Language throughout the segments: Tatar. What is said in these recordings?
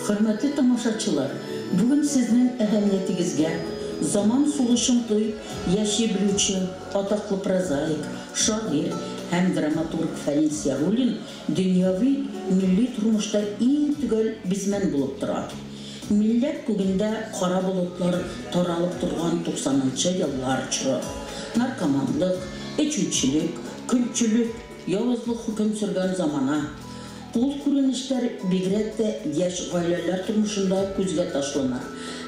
Хөрмәтле тамашачылар, бүген сезнең әһәмиятегезгә заман сулышын тоеп яши белүче атаклы прозаик, шагыйрь һәм драматург Фәнис Яруллин дөньяви милли тормышта иң төгәл бизмән булып тора. Милләт күгендә кара болытлар таралып торган туксанынчы еллар чоры. Наркоманлык, эчүчелек, көлчелек, явызлык хөкем сөргән замана. Ул күренешләр бигрәк тә яшь гаиләләр тормышында күзгә ташлана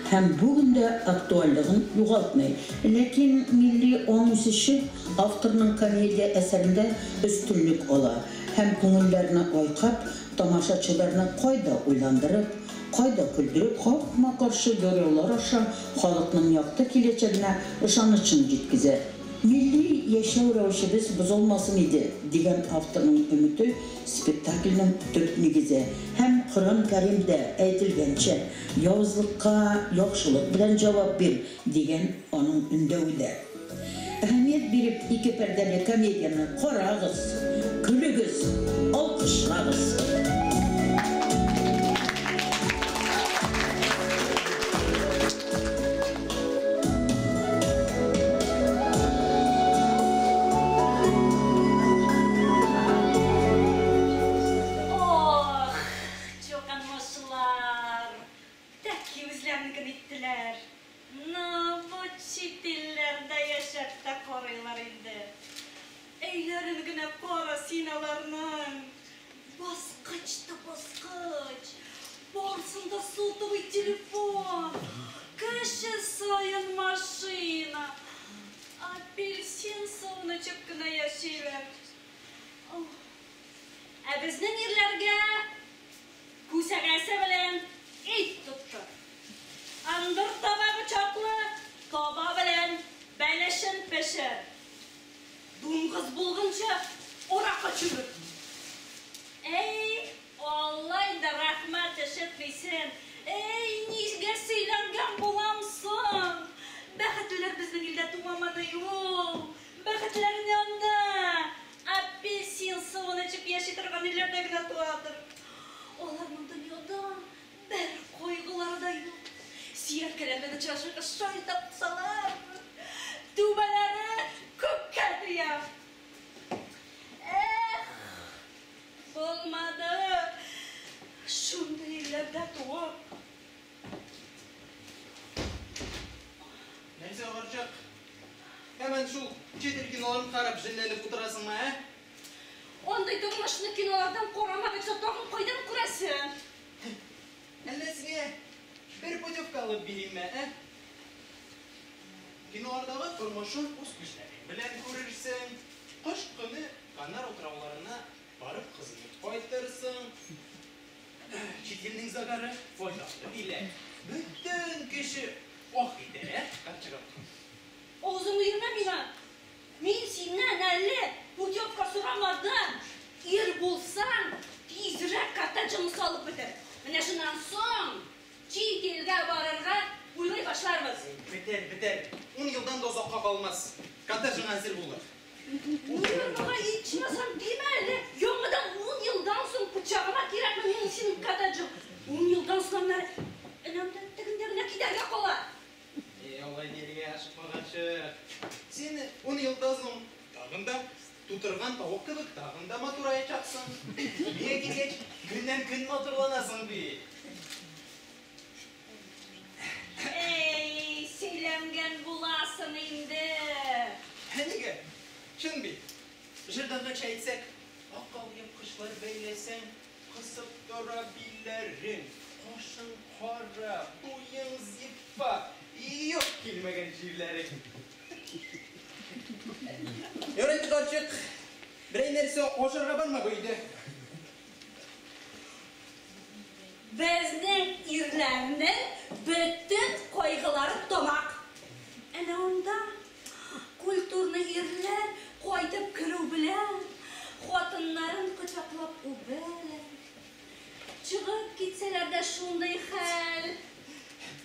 һәм бүген дә актуальлыгын югалтмый. Ләкин милли аң үсеше авторның комедия әсәрендә өстенлек ала һәм күңелләрне айкап, тамашачыларны кайда уйландырып, кайда көлдереп, капма-каршы геройлар аша халыкның якты киләчәгенә ышанычын җиткезә. Милли яшәү рәвешебез бозылмасын иде, дигән авторның өмете спектакльнең төп нигезе һәм Коръән Кәримдә әйтелгәнчә, явызлыкка яхшылык белән җавап бир, дигән аның өндәве дә. Әһәмият биреп ике пәрдәле комедияне карагыз, көлегез, алкышлагыз! Ох, чукынмышлар! Тәки үзләренекен иттеләр. Ну, бу чит илләрдә яшәп тә карыйлар инде. Өйләрен генә кара син аларның! Баскыч та баскыч, барсында сотовый телефон, кеше саен машина, апельсин суын эчеп кенә яшиләр. Ә безнең ирләргә күсәгәсе белән ит тоттыр. Ындыр табагы чаклы таба белән бәлешен пешер. Дуңгыз булгынчы аракы чөмер. Әй, алай да рәхмәт ишетмисен. Әй, нигә сөйләнгән булам соң? Бәхетлеләр безнең илдә туамыни ул? Бәхетлеләр менә анда, апельсин суын эчеп яши торган илләрдә генә туадыр. Аларның дөньяда бер кайгылары да юк. Сөяркәләр белән очрашырга шай тапсалар, түбәләре күккә тия. Эх, булмады шундый илләрдә туып. Нәрсә, карчык? Һаман шул чит ил киноларын карап җенләнеп утырасыңмы, ә? Андый тормышны кинолардан карамадыкса, тагын кайдан күрәсең? Әллә сиңа бер путевка алып биримме, ә? Кинолардагы тормышын үз күзләрең белән күрерсең. Кыш көне Канар утрауларына барып кызынып кайтырсың. Чит илнең загары файдалы диләр. Бөтен кеше ах итә, ә, карчыгым? Авызыңны йөрмә миңа! Мин синнән әле путевка сорамадым! Ир булсаң, тизрәк коттеджыңны салып бетер! Менә шуннан соң чит илгә барырга уйлый башларбыз. Бетәр, бетәр. Ун елдан да озакка калмас. Коттеджың әзер булыр. Уйларга ичмасам димә әле, яңадан ун елдан соң пычагыма кирәкме минем синең коттеджың? Ун елдан соң аннары энәмдә тегендә генә китәргә кала. Эй, алай дияргә ашыкмаганчы. Син ун елдан соң тагын да тутырган тавык кебек тагын да матураячаксың. Миңа килгәч, көннән-көн матурланасың бит. Эй, сөйләнгән буласың инде. Ә нигә? Чын бит. Җырдагыча әйтсәк, ак алъяпкычлар бәйләсәң, кысып тора билләрең, кашың кара, буең зифа, юк килмәгән җирләрең. Ярый, карчык, берәй нәрсә ашарга барма бу өйдә. Безнең ирләрнең бөтен кайгылары тамак. Әнә анда культурный ирләр кайтып керү белән хатыннарын кочаклап үбәләр. Чыгып китсәләр дә шундый хәл.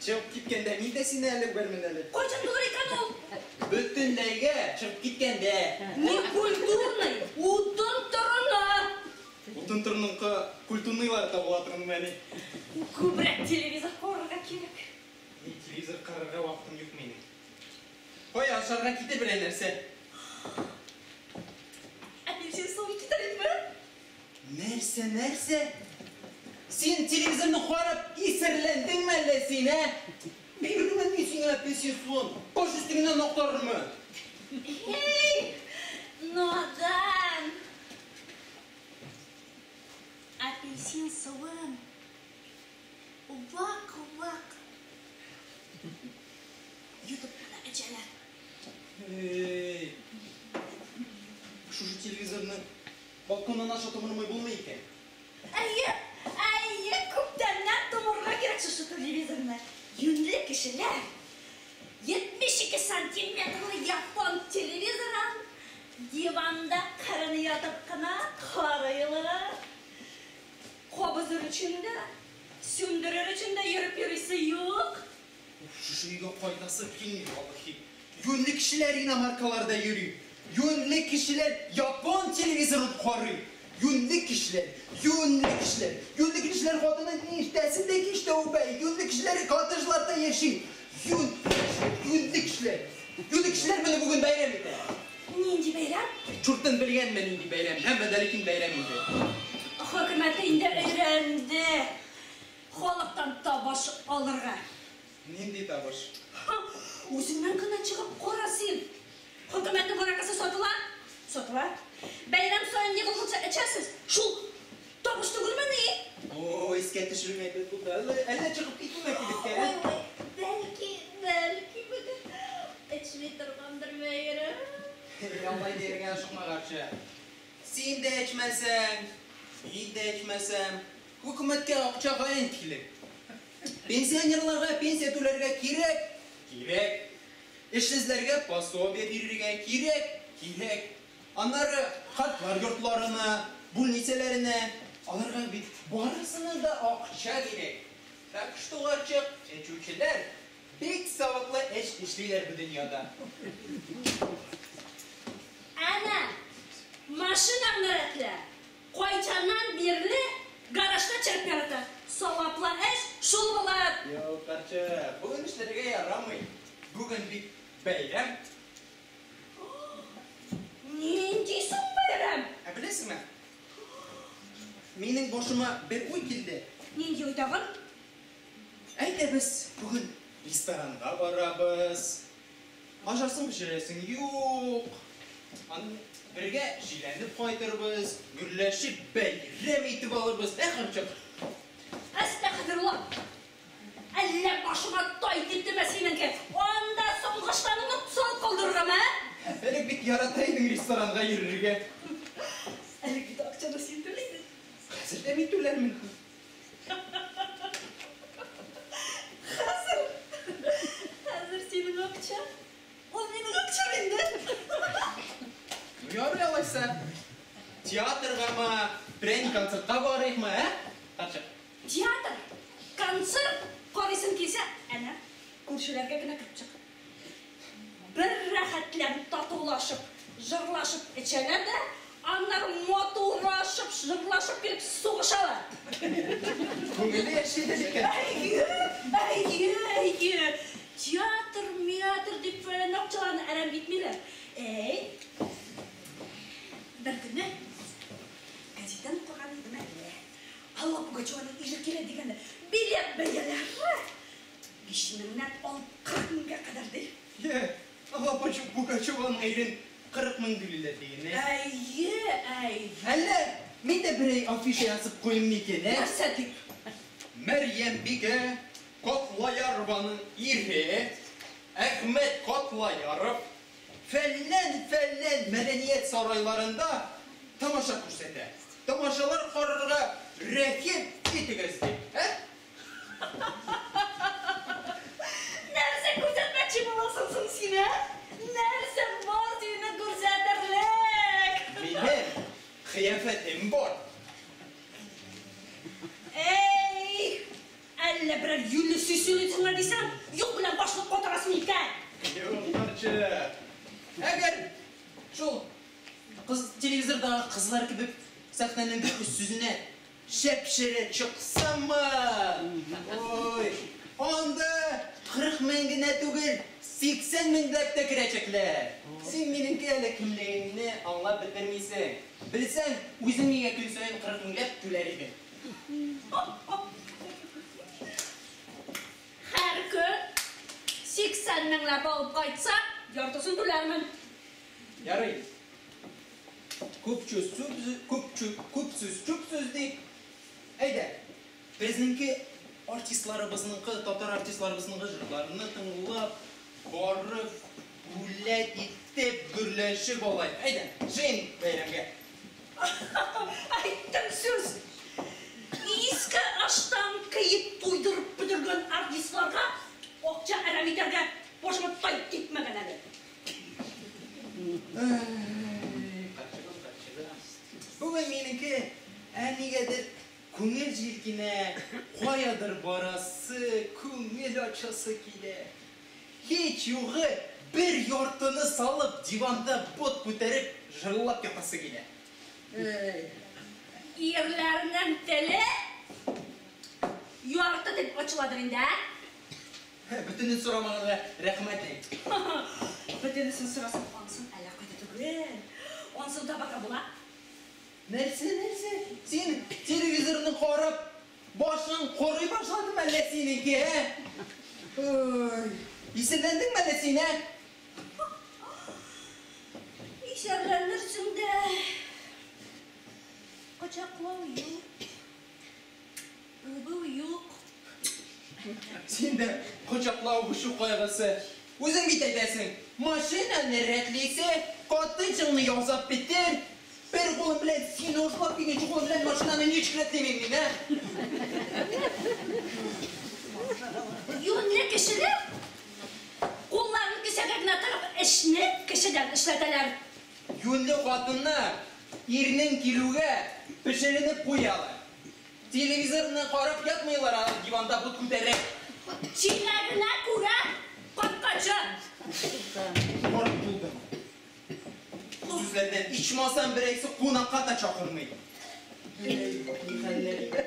Чыгып киткәндә мин дә сине әле үбәрмен әле. Кайчан булыр икән ул? Бөтенләйгә чыгып киткәндә. Не культурный, утын торыны. Утын торыныңкы культурныйлар да була торынмы әле? Күбрәк телевизор карарга кирәк. Ни телевизор карарга вакытым юк минем. Кая ашарга китер берәр нәрсә. Апельсин суы китеримме? Нәрсә, нәрсә? Син телевизорны карап исерләндеңме әллә син, ә? Бирермен мин сиңа апельсин суын. Баш өстеңнән актарырмын. Эй, надан! Апельсин суын вак-вак йотып кына эчәләр. Эй, шушы телевизорны балконнан аша томырмый булмый икән. Әйе, әйе, күптәннән томырга кирәк шушы телевизорны. Юньле кешеләр 72 сантиметрлы япон телевизорын диванда кырын ятып кына карыйлар. Кабызыр өчен дә, сүндерер өчен дә йөреп йөрисе юк. Уф, шушы өйгә кайтасы килми, валлаһи. Юньле кешеләр иномаркаларда йөри. Юньле кешеләр япон телевизорын карый. Юньле кешеләр, юньле кешеләр. Юньле кешеләр хатынын иртәсен дә кич тә үбә. Юньле кешеләр коттеджларда яши. Юньле кешеләр, юньле кешеләр. Юньле кешеләр менә бүген бәйрәм итә. Нинди бәйрәм? Чуртын белгәнме нинди бәйрәм? Әмма дә ләкин бәйрәм инде. Хөкүмәт инде өйрәнде халыктан табыш алырга. Нинди табыш? Үзеңнән генә чыгып кара син. Хөкүмәтнең аракысы сатыла? Сатыла. Бәйрәм саен ни булганча эчәсез? Шул табыш түгелмени? О, искә төшерүең әйбәт булды. Әллә, әллә чыгып китимме кибеткә? Ой, ой, бәлки, бәлки бүген эчми торгандыр бәйрәм. Алай дияргә ашыкма, карчык. Син дә эчмәсәң, мин дә эчмәсәм, хөкүмәткә акча каян килер? Пенсионерларга пенсия түләргә кирәк, кирәк. Эшсезләргә пособие бирергә кирәк, кирәк. Аннары картлар йортларына, бүлнисәләренә, аларга бит барысына да акча кирәк. Так что, карчык, эчүчеләр бик саваплы эш эшлиләр бу дөньяда. Әнә, машинаңны рәтлә. Кайчаннан бирле гаражда череп ята. Саваплы эш шул була. Юк, карчык, бүген эшләргә ярамый. Бүген бит бәйрәм. Нинди соң бәйрәм? Ә беләсеңме? Минем башыма бер уй килде. Нинди уй тагын? Әйдә без бүген ресторанга барабыз. Ашарсың пешерәсең юк. Аны бергә җиләнеп кайтырбыз, гөрләшеп бәйрәм итеп алырбыз. Ә, карчык? Әстәгъфирулла. Әллә башыңа тай типтеме синеңке? Анда соңгы ыштаныңны салып калдырыргамы, ә? Элек бит ярата идең ресторанга йөрергә. Элек бит акчаны син түлидең. Хәзер дә мин түләрмен. Хәзер, хәзер синең акча. Ул минем акчам инде. Ну ярый алайса. Театргамы, берәр концертка барыйкмы, ә? Карчык. Театр, концерт карыйсың килсә, әнә, күршеләргә генә кереп чык. Бер рәхәтләнеп татулашып, җырлашып эчәләр дә, аннары матурлашып, җырлашып килеп сугышалар. Күңелле яшиләр икән. Әйе, әйе, әйе. Театр, меатр дип фәлән акчаларны әрәм итмиләр. Әй, бер көнне газеттан укыган идем әле. Алла Пугачеваның ире килә дигәндә, билет бәяләре 5 меңнән алып 40 меңгә кадәр ди. Йә, Алла Пугачеваның ирен 40 мең түлиләр диген, ә? Әйе, әйе. Әллә мин дә берәй афиша язып куйыйм микән, ә? Нәрсә дип? Мәрьям бикә Котлаярованың ире Әхмәт Котлаяров фәлән-фәлән мәдәният сарайларында тамаша күрсәтә. Тамашалар карарга рәхим итегез дип, ә? Нәрсә күрсәтмәкче буласың соң син, ә? Нәрсә бар синең күрсәтерлек? Минем кыяфәтем бар. Эй! Әллә берәр юньле сүз сөйлисеңме дисәм, юк белән башны катырасың икән. Юк, карчык. Әгәр шул кыз телевизордагы кызлар кебек сәхнәнең бер сүзенә Шәп-шәрә чыксаммы? Ой, анда 40 мең генә түгел, 80 меңләп тә керәчәкләр. Син минемке әле кемлегеңне аңлап бетермисең. Белсәң, үзең миңа көн саен 40 меңләп түләр идең. Һәр көн 80 меңләп алып кайтсак, яртысын түләрмен. Ярый. Күп сүз, күп сүз, чүп сүз дип. Әйдә, безнеңке артистларыбызныңкы, татар артистларыбызныңкы җырларны тыңлап, барып, бүләк итеп, гөрләшеп алайык. Әйдә, җыен бәйрәмгә. Әйттем сүз. Иске аштан киеп туйдырып бетергән артистларга акча әрәм итәргә башыма тай типмәгән әле. Ай, карчыгым, карчыгым. Бүген минеке ә нигәдер күңел җилкенә, каядыр барасы, күңел ачасы килә. Һич югы бер яртыны салып, диванда бот күтәреп, жырлап ятасы килә. Эй, Ирләрнең теле ярты дип ачыладыр инде, ә? Бөтенен сорамаганга рәхмәт әйт. Бөтенесен сорасам, ансын әллә кайда түгел. Ансын табарга була. Нәрсә, нәрсә? Син телевизорны карап, башың корый башладымы әллә синеке, ә? Ой, исәрләндеңме әллә син, ә? Исәрләнерсең дә. Кочаклау юк. Үбү юк. Син дә кочаклау үбешү кайгысы. Үзең бит әйтәсең, машинаны рәтлисе, коттеджыңны ясап бетер. Бер кулым белән сине ушлап, икенче кулым белән машинаны ничек рәтлимим мин, ә? Юньле кешеләр кулларын кесәгә генә тыгып эшне кешедән эшләтәләр. Юньле хатыннар ирнең килүгә пешеренеп куялар. Телевизорны карап ятмыйлар алар диванда бот күтәреп. Чиләгенә күрә капкачы. Карап булдым. Сүзләрдән ичмасам берәйсе кунакка да чакырмый. Эй, ни хәлләр икән.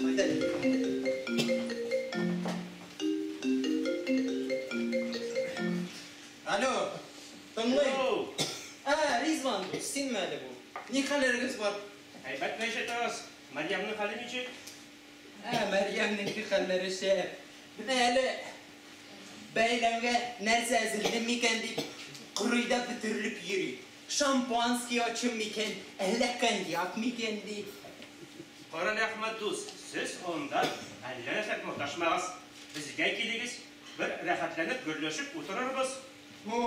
Кайда әле? Алло, тыңлыйм. Ә, Ризван дус, синме әле бу? Ни хәлләрегез бар? Әйбәт ишетәбез. Мәрьямнең хәле ничек? Ә, Мәрьямнең хәлләре шәп. Менә әле бәйрәмгә нәрсә әзерлим микән дип кырыйда бөтерелеп йөри. Шампанский ачым микән, әллә коньяк микән дип. Кара Әхмәт дус, сез анда әллә нәрсә маташмагыз. Безгә килегез, бер рәхәтләнеп гөрләшеп утырырбыз. О,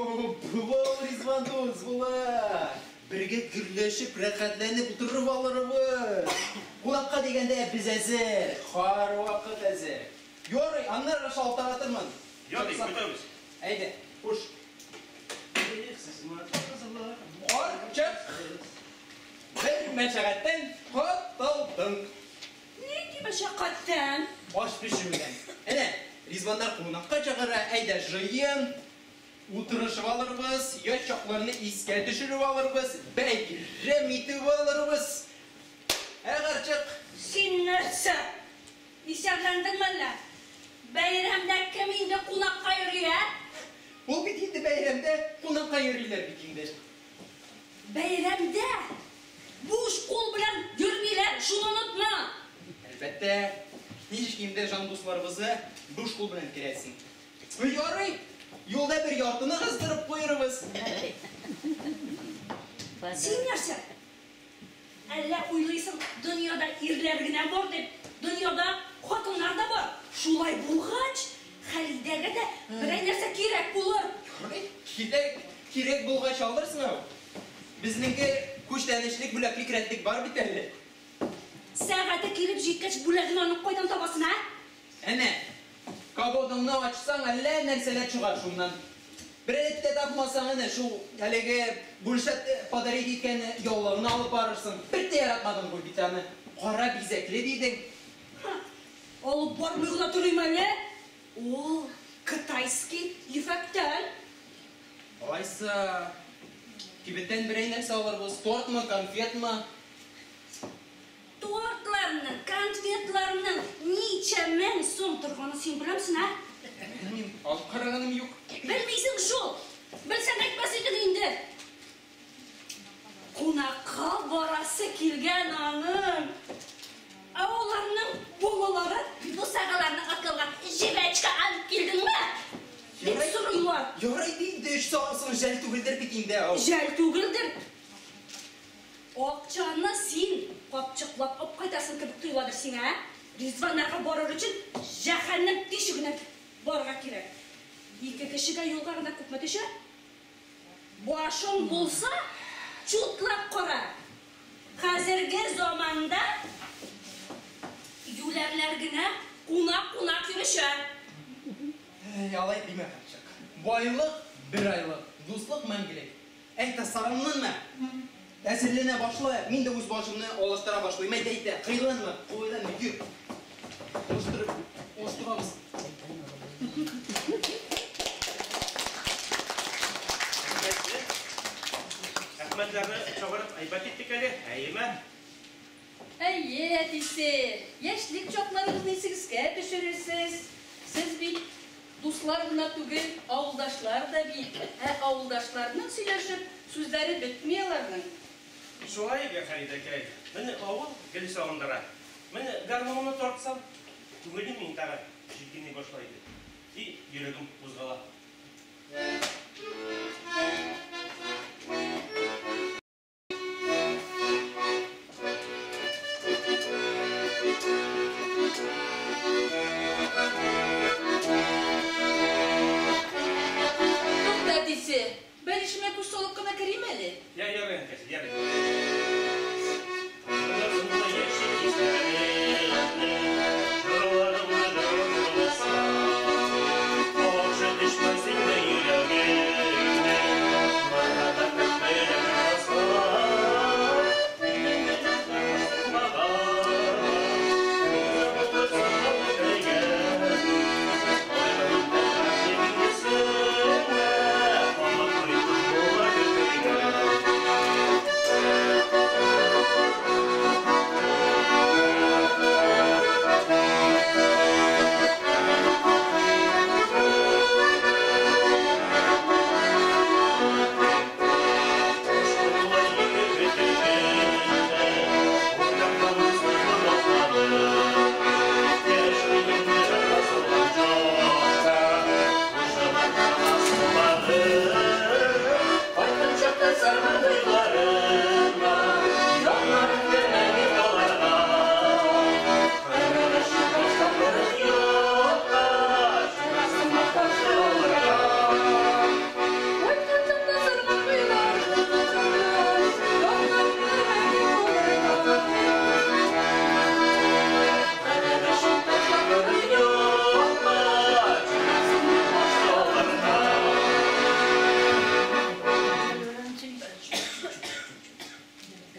була ул, Ризван дус, була. Бергә гөрләшеп, рәхәтләнеп утырып алырбыз. Кунакка дигәндә без әзер, һәрвакыт әзер. Ярый, аннары шалтыратырмын. Ярый, көтәбез. Әйдә, хуш. Эх, сез матур кызлар. Карчык, бер мәшәкатьтән котылдың. Нинди мәшәкатьтән? Аш пешерүдән. Әнә, Ризваннар кунакка чакыра, әйдә җыен, утырышып алырбыз, яшь чакларны искә төшереп алырбыз, бәйрәм итеп алырбыз. Ә, карчык, Син нәрсә? Исәрләндеңме әллә? Бәйрәмдә кем инде кунакка йөри, ә? Ул бит инде бәйрәмдә кунакка йөриләр бит инде. Бәйрәмдә буш кул белән йөрмиләр, шуны онытма. Әлбәттә, ничек инде жан дусларыбызны буш кул белән керәсең. Ярый, юлда бер яртыны кыздырып куербыз. Син нәрсә? Әллә уйлыйсың, дөньяда ирләр генә бар дип, дөньяда хатыннар да бар. Шулай булгач, Хәлидәгә дә берәр нәрсә кирәк булыр. Ярый, кирәк, кирәк булгач алырсың ау. Безнеңке күчтәнәчлек, бүләклек, рәтлек бар бит әле. Сәгате килеп җиткәч, бүләген аның кайдан табасың, ә? Әнә, кабодыңны ачсаң, әллә нәрсәләр чыгар шуннан. Бер рәт тә тапмасаң, әнә шул әлеге Гөлшат подарить иткән яулыгын алып барырсың. Бер дә яратмадың бу бит аны. Кара бизәкле дидең. Ха, алып бармый гына торыйм әле. Ул китайский ефәктән. Алайса, кибеттән берәй нәрсә алырбыз. Тортмы, конфетмы? Тортларның, конфетларның ничә мең сум торганын син беләмсең, ә? Белмим, алып караганым юк. Белмисең шул. Белсәң әйтмәс идең инде. Кунакка барасы килгән аның. Ә аларның балалары бусагаларны атлауга жвачка алып килдеңме? Дип сорыйлар. Ярай инде, өч сагысын жәл түгелдер бит инде. Жәл түгелдер. Акчаны син капчыклап алып кайтасың кебек тоеладыр сиңа, ә? Ризваннарга барыр өчен җәһәннәм тишегенә барырга кирәк. Ике кешегә юлга гына күпме төшә? Башың булса, чутлап кара. Хәзерге заманда юләрләр генә кунак-кунак йөрешә. Әй, алай димә, карчык. Байлык бер айлык, дуслык мәңгелек. Әйтә, саранланма. Әзерләнә башла, мин дә үз башымны алыштыра башлыйм. Әйтә, әйтә, кыйланма, куйланма, йөр. Алыштырып, алыштырабыз. Әхмәтләрне чыгарып әйбәт иттек әле, әйеме? Әйе, әтисе, яшьлек чакларыгызны исегезгә төшерерсез. Сез бит дуслар гына түгел, авылдашлар да бит. Ә авылдашларның сөйләшеп сүзләре бетми аларның. Шулай бит, Хәридәкәй. Менә авыл гел сагындыра. Менә гармунны тартсам, күңелем мин тагы җилкенә башлайды. И йөрәгем кузгала. Тукта, әтисе, бәлешемә күз салып кына керим әле. Я, ярый, әнкәсе, ярый.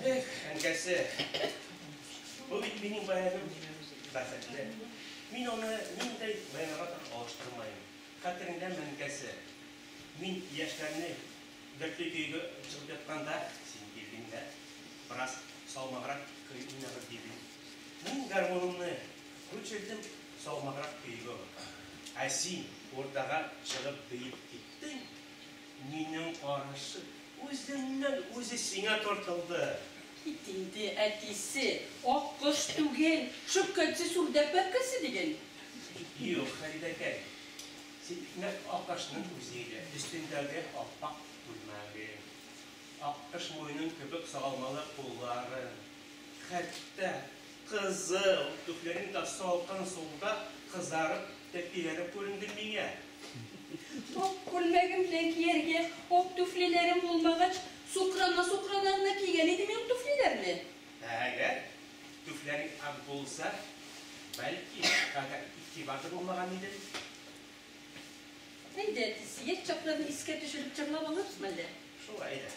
Эх, әнкәсе, бу бит минем баяным бәхетле. Мин аны ниндәй баянга да алыштырмыйм. Хәтереңдәме, әнкәсе? Мин яшьләрне дәртле көйгә чыгып ятканда, син килдең дә, бераз салмаграк көй уйнагыз дидең. Мин гармунымны күчердем салмаграк көйгә. Ә син уртага чыгып биеп киттең. Минем карашы үзеннән үзе сиңа тартылды. Кит инде, әтисе, аккош түгел, шөкәтсез үрдәк бәбкәсе диген. Юк, Хәридәкәй, син нәкъ аккошның үзе иде. Өстендәге аппак күлмәге, аккош муенын кебек сагалмалы куллары, хәтта кызыл түфләрен дә салкын суда кызарып тәпиләре күренде миңа. Ак күлмәгем белән кияргә ак түфлиләрем булмагач, сукрана-сукрана гына кигән идем мин түфлиләрне. Әгәр түфләрең ак булса, бәлки кадәр игътибар да булмаган иде. Әйдә, әтисе, яшь чакларны искә төшереп җырлап алырбызмы әллә? Шулай әйдә.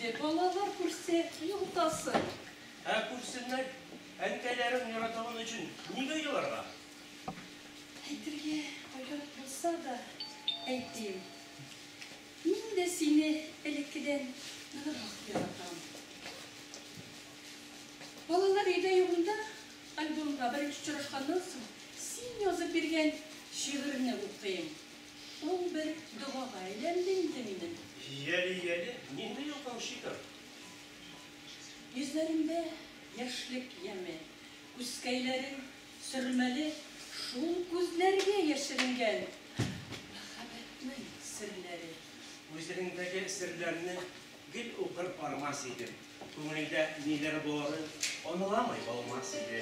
инде, балалар күрсә, оялтасың. Ә күрсеннәр, әнкәләрен яратган өчен нигә еларга? Әйтергә оят булса да, әйтим. Мин дә сине элеккедән ныграк яратам. Балалар өйдә югында альбомга беренче очрашканнан соң син язып биргән шигырьне укыйм. Ул бер догага әйләнде инде минем. Яле, яле, нинди ялган шигырь? Йөзләрендә яшьлек яме, күзкәйләрең сөрмәле, шул күзләргә яшеренгән мәхәббәтнең серләре. Күзләреңдәге серләрне гел укыр бармас идем. Күңелеңдә ниләр барын аңламый булмас иде.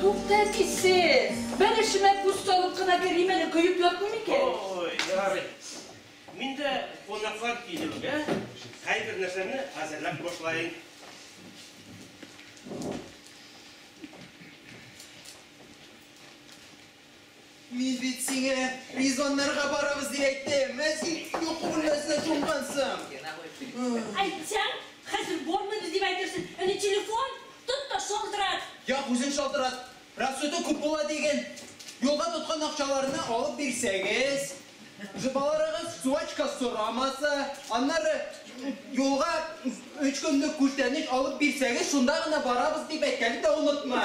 Тукта, әтисе, бәлешемә күз салып кына керим әле, көеп ятмый микән? Ой, ярый. Мин дә кунаклар килүгә кайбер нәрсәне әзерләп башлайын. Мин бит сиңа Ризваннарга барабыз дип әйттем. Ә син йокы бүлмәсенә чумгансың. Әйтсәң, хәзер бармыйбыз дип әйтерсең. Әнә телефон, тот та шалтырат. Як үзең шалтырат. Расходы күп була диген. Юлга тоткан акчаларны алып бирсәгез, балаларыгыз жвачка сорамаса, аннары юлга 3 көнлек күчтәнәч алып бирсәгез, шунда гына барабыз дип әйткәнне дә онытма.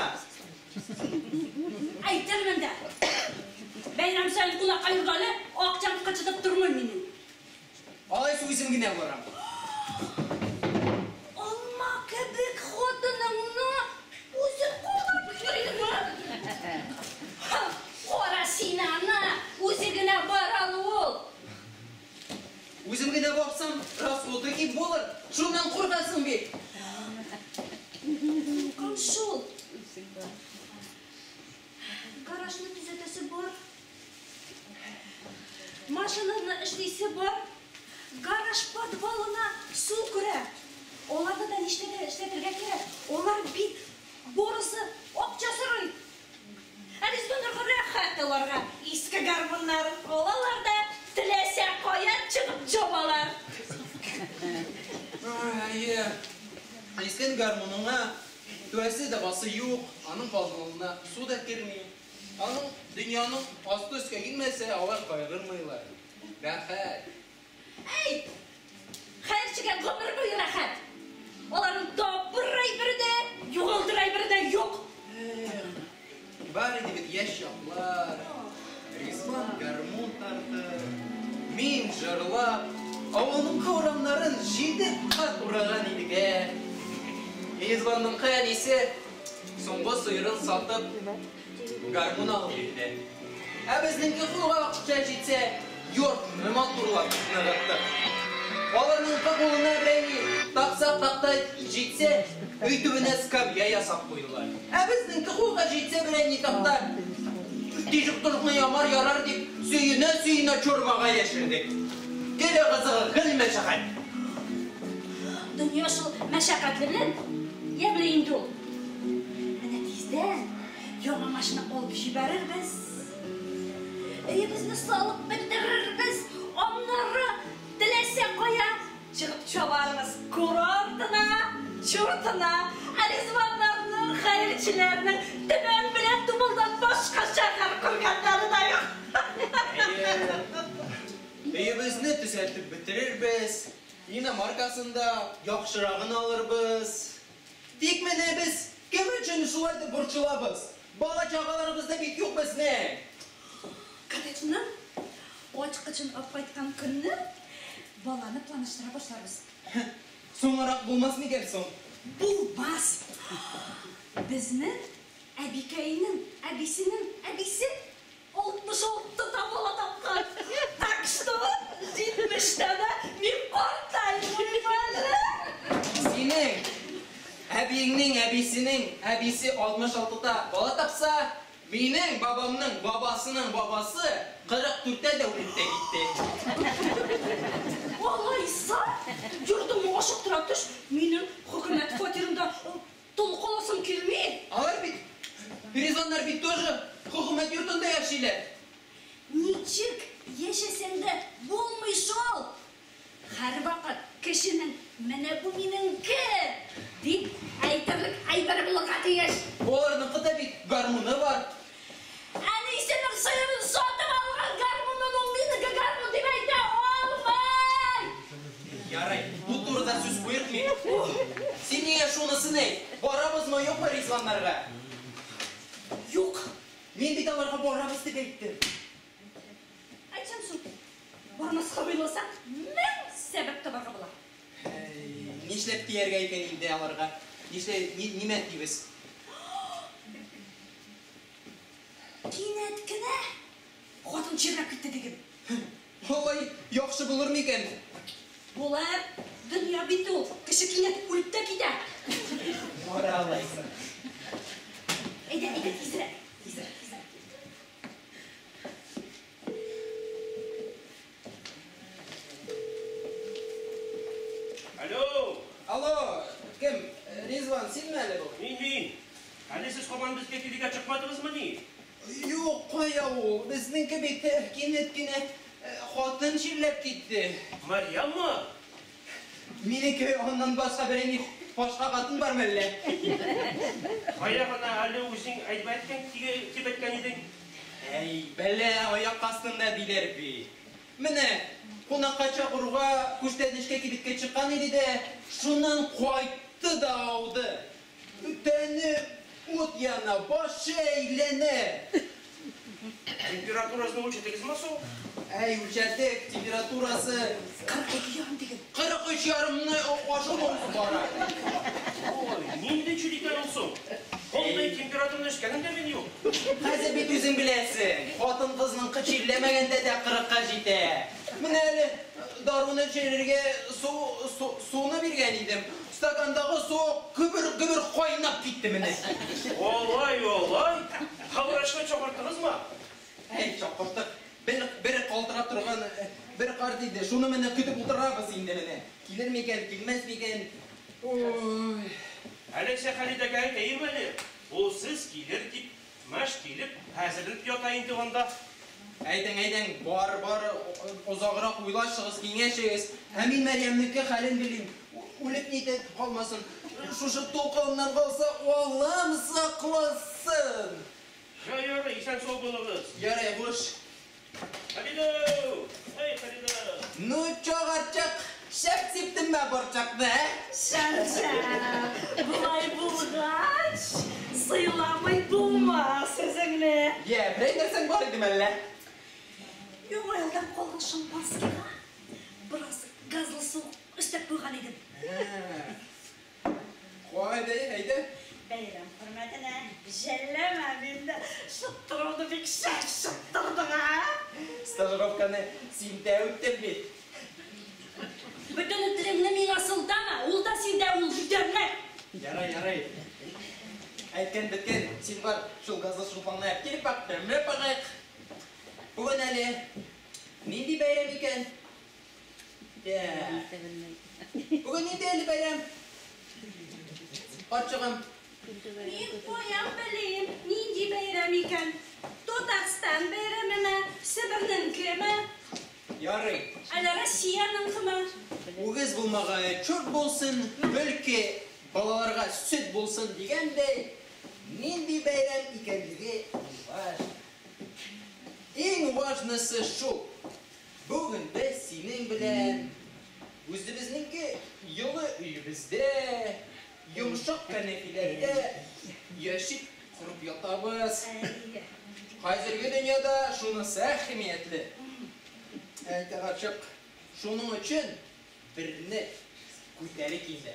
Әйтермен дә. Бәйрәм саен кунакка йөргәле, акчам кычытып тормый минем. Алайса үзем генә барам. Алма кебек хатыныңны үзең калдырып йөрисеңме? Кара син аны, үзе генә бара ул. Үзем генә барсам, расходы күп булыр. Шуннан куркасың бит. Куркам шул. Гаражны төзәтәсе бар. Машинаны эшлисе бар. Гараж подвалына су керә. Аларны да нишләтә эшләтергә кирәк. Алар бит барысы акча сорый. Ә Ризваннарга рәхәт аларга. Иске гармуннарын алалар да теләсә кая чыгып чабалар. Әйе. Иске гармуныңа түәсе дә басы юк, аның подвалына су да керми. Аның дөньяның асты өскә килмәсә, алар кайгырмыйлар. Рәхәт. Әй! Хәерчегә гомер буе рәхәт. Аларның табыр әйбере дә, югалтыр әйбере дә юк. Эх, бар иде бит яшь чаклар. Ризван гармун тартып, мин җырлап, авылның урамнарын 7 кат ураган идек, ә. Ризванның әнисе соңгы сыерын сатып, гармун алып бирде. Ә безнеңке кулга акча җитсә, йортны матурлап ныгыттык. Аларның кулына берәй такса такта җитсә, өй төбенә скамья ясап куйдылар. Ә безнеңке кулга җитсә берәй такта, тишек торыкны ямар ярар дип, сөенә-сөенә чормага яшердек. Гел кызыгы, гел мәшәкать. Дөнья шул мәшәкатьле белән ямьле инде ул. Менә тиздән яңа машина алып җибәрербез. Өебезне салып бетерербез. Аннары теләсә кая чыгып чабарбыз. Курортына, чуртына, ә Ризваннарның, хәерчеләрнең Төмән белән Тубылдан башка шәһәр күргәннәре дә юк. Өебезне төзәтеп бетерербез. Иномаркасын да яхшырагын алырбыз. Тик менә без кем өчен шулай дип борчылабыз? Бала чагаларыбыз да бит юк безнең. Коттеджның ачкычын алып кайткан көнне баланы планлаштыра башларбыз. Соңрак булмас микән соң? Булмас. Безнең Әбикәйнең, әбисенең, әбисе 66-да бала тапкан. Так что, 70-тә дә мин картаймыйм әле. Синең әбиеңнең әбисенең әбисе 66-та бала тапса, минем бабамның бабасының бабасы 44-тә дә үлеп тә китте. Алайса, йортыңны ашыктыра төш, минем хөкүмәт фатирында тол каласым килми. Алар бит, Ризваннар бит тоже хөкүмәт йортында яшиләр. Ничек яшәсәң дә булмый шул. Һәрвакыт кешенең менә бу минемке дип әйтерлек әйбере булырга тиеш. Аларныкы да бит гармуны бар. Әнисенең сыерын сатып алган гармунын ул минеке гармун дип әйтә алмый. Ярый, бу турыда сүз куертмыйм. Син миңа шунысын әйт, барабызмы, юкмы Ризваннарга? Юк. Мин бит аларга барабыз дип әйттем. Әйтсәң соң, бармаска уйласаң, мең сәбәп табарга була. Әй, нишләп дияргә икән инде аларга? Нишләп, нимә дибез? Кинәт кенә хатын чирләп китте диген. Алай яхшы булыр микән? Булыр, дөнья бит ул, кеше кинәт үлеп тә китә. Бара алайса. Әйдә, әйдә, тизрәк, тизрәк, тизрәк. Алло, Алло, кем? Ризван, синме әле бу? мин мин. Әле сез һаман безгә килергә чыкмадыгызмыни? Юк, кая ул? Безнеңке бит кинәт кенә хатын чирләп китте. Марьяммы? Минеке аннан башка берәр башка хатын бар мәллә? Кая гына әле үзең әйтеп әйткән дип әйткән идең. Әй, бәла аяк астында диләр бит. Менә кунакка чакыруга күчтәнәчкә кибеткә чыккан иде дә, шуннан кайтты да ауды. Тәне ут яна, башы әйләнә. Температурасын үлчәттегезме соң? Әй, үлчәдек, температурасы 42,5 диген. 43,5-ны ашып бара. Ой, нинди чир икән ул соң? Мондый температураны эчкәнем дә мин юк. Хәзер бит үзең беләсең, хатын-кызның чирләмәгәндә дә 40-ка җитә. Менә әле даруны эчерергә суны биргән идем. Стакандагы су гөбер-гөбер кайнап китте менә. Олай, олай. Врачны чакырттыгызмы? Әй, чакырттык. Бер калтырап торган бер карт иде. Шуны менә көтеп утырабыз инде менә. Килер микән, килмәс микән? Ой. Әле Халидәгә әйтәем әле. Ул сез килер дип, мәш килеп, әзерләнеп ята инде анда. Әйдәң, әйдәң, бар, бар, озаграк уйлашыгыз, киңәшегез. Ә мин Мәрьямнеке хәлен белим. Үлеп нитеп калмасын. Шушы толкыннан калса, Аллам сакласын. Ярый, исән сау булыгыз. Ярый, хуш. Халидә! Эй, Халидә! Ну, чагарчак, шәп сиптемме борчакны, ә? Шәп, шәп. Болай булгач, сыйламый булмас үзеңне. Йә, берәр нәрсәң бар иде мәллә? Яңа елдан калган шампанскийга бераз газлы су өстәп куйган идем. Кайда, әйдә. Бәйрәм хөрмәтенә жәлләмә мине. Шыттыруды бик шәп шыттырдың, а? Стажировканы син дә үттең бит. Бөтен этлегеңне миңа сылтама, ул да синдә, ул җүтәрлек. Ярай, ярай. Әйткән беткән, син бар, шул газлы шулпаңны әп килеп бак, тәмләп багыйк. Бүген әле нинди бәйрәм икән? Бүген нинди әле бәйрәм? Карчыгым. Мин каян белим, нинди бәйрәм икән? Татарстан бәйрәмеме, Себернеңкеме? Ярый. Әллә Россияныңкымы? Үгез булмаганы чорт булсын, бәлки балаларга сөт булсын дигәндәй, нинди бәйрәм икәнлеге важно. Иң важнысы шул. Бүген без синең белән үзебезнеңке йылы өебездә, йомшак кәнәфиләрдә яши корып ятабыз. Хәзерге дөньяда шунысы әһәмиятле. Әйтә карчык, шуның өчен берне күтәрик инде.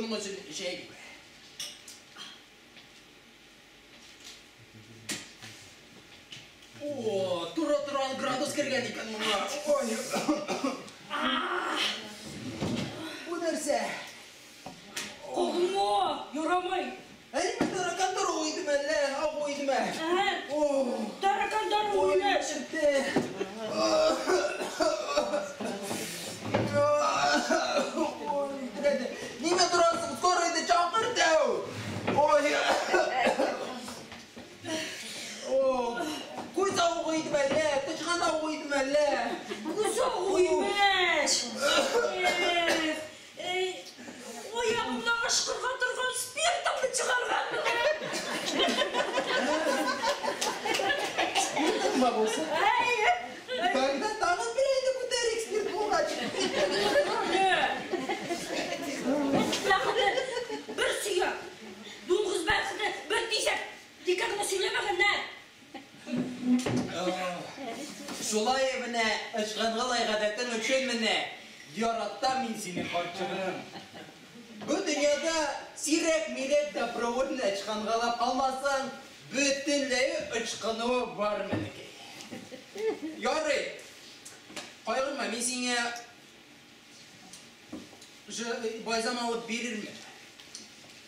Шуның өчен эчә идем. О, тура-тура градус кергән икән моңа. Ой. Бу нәрсә? Кагынма, ярамый. Әйме таракан даруы идеме әллә, агу идеме? О, таракан даруы имеш. Ой, нимә торасың? Скорыйны чакыр дәү. Ой. О, күз авыгы идеме әллә, тычкан авыгы идеме әллә? Күз авыгы имеш. Аягымда ышкырга торган спиртымны чыгарганмын. Спиртыңмы булса? Әйе. Тогда тагын бер әйне күтәрик спирт булгач. Бәхете бер сөяк, дуңгыз бәхете бер тизәк. Тикәр генә сөйләмәгәннәр. Шулай менә ычкынгалай гадәтең өчен менә яратам мин сине, карчыгым. Бу дөньяда сирәк-мирәк добровольно ычкынгалап алмасаң, бөтенләй ычкынуы бар менекәй. Ярый. Кайгырма, мин сиңа бальзам алып бирермен.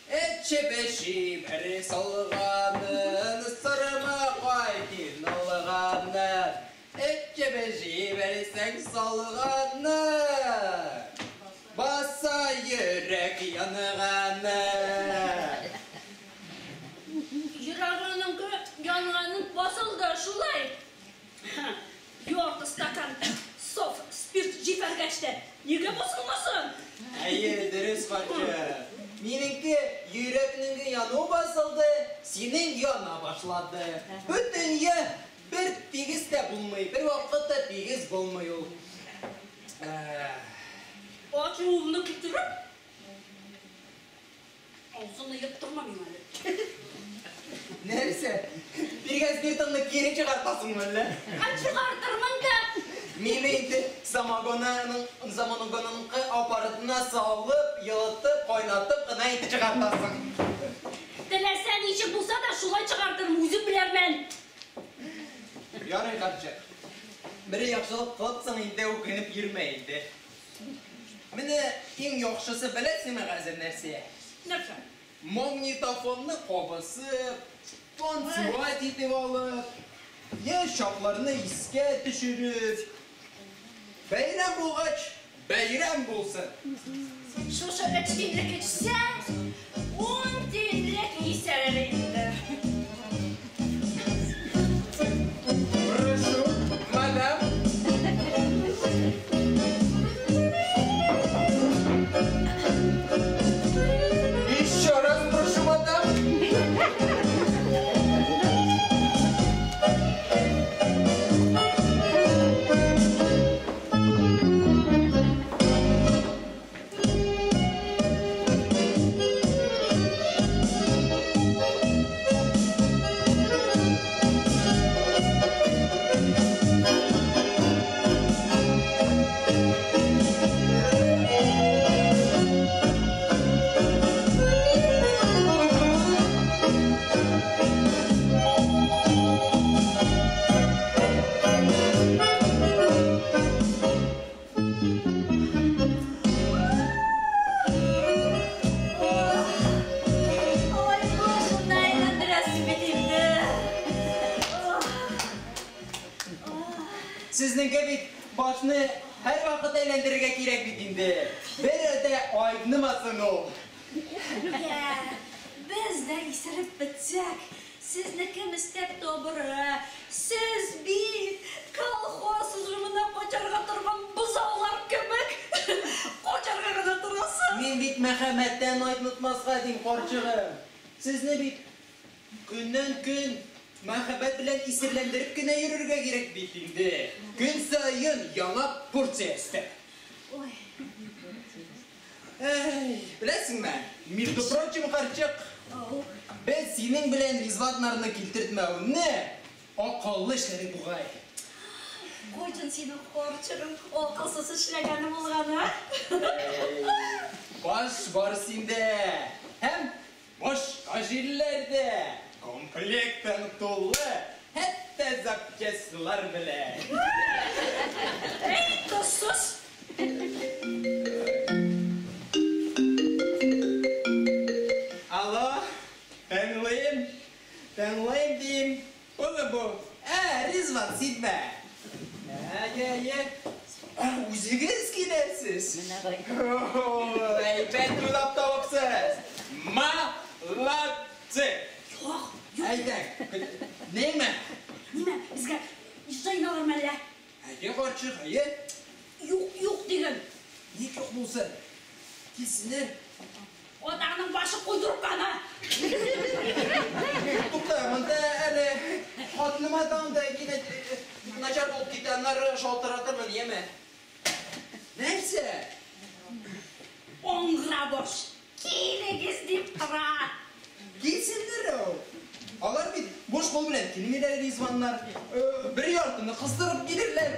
Эчеп бәре салганын, сырмакай киналганын. Эчеп җибәрсәң салганын, баса йөрәк янганын. Йөрәгенең янганын басылды шулай. Ярты стакан соф спирт җибәргәч тә, нигә басылмасын? Әйе, дөрес, карчык. Минеңке йөрәкнең яну басылды, синең яна башлады. Бу дөнья бер тигез дә булмый, бер вакыт та тигез булмый ул. Ачуымны китереп, авызыңны йоттырма миңа әле. Нәрсә? Биргән спиртыңны кире чыгартасыңмы әллә? Чыгартырмын да. Мине инде самогонның аппаратына салып, йылытып, кайнатып кына инде чыгартасың. Теләсә ничек булса да шулай чыгартырмын, үзем белермен. Ярый, карчык. Бер яхшылык кылыпсың инде, үкенеп йөрмә инде. Менә иң яхшысы беләсеңме хәзер нәрсә? Нәрсә? Магнитофонны кабызып, танцевать итеп алып, яшь чакларны искә төшереп, бәйрәм булгач, бәйрәм булсын. Шушы 3 тинлек эчсәң, 10 тинлек исәрер инде. Прошу, мадам. Еще раз прошу, мадам. Ой, башымны әйләндерәсең бит инде. Сезнеңке бит башны һәрвакыт әйләндерергә кирәк бит инде. Бер дә айнымасын ул. Йә, без дә исереп бетсәк, сезне кем өстәп табыр? Сез бит колхоз һөҗүменә качарга торган бозаулар кебек качарга гына торасыз. Мин бит мәрхәмәттән айнытмаска дим, карчыгым. Сезне бит көннән-көн мәхәббәт белән исерләндереп кенә йөрергә кирәк бит инде. Көн саен яңа порция өстәп. Ой. Әй, беләсеңме? Между прочим, карчык, без синең белән Ризваннарны килтертмәүне акыллы эшләдек бугай. Кайчан синең карчыгың акылсыз эшләгәне булган, а? Баш бар синдә. Һәм башка җирләрдә. Комплектың тулы, хәтта запчастьлар белән. Әй, тозсыз! Алло, тыңлыйм, тыңлыйм дим. Улы бу. Ә, Ризван, синме? Әйе, әйе. Үзегез киләсез. Әйбәт уйлап табыпсыз. Молодцы! Юк, юк. Әйдә, ниме? Нимә, безгә җыйналыр мәллә? Әйе, карчык, әйе. Юк, юк диген. Ник юк булсын? Килсеннәр. Атаңның башы куйдырып кана. Тукта, монда әле хатыныма тагын да кинәт начар булып китте, аннары шалтыратырмын, яме. Нәрсә? Аңгыра баш. Килегез дип тора. Килсеннәр ул. Алар бит буш кул белән килмиләр, Ризваннар. Бер яртыны кыстырып килерләр.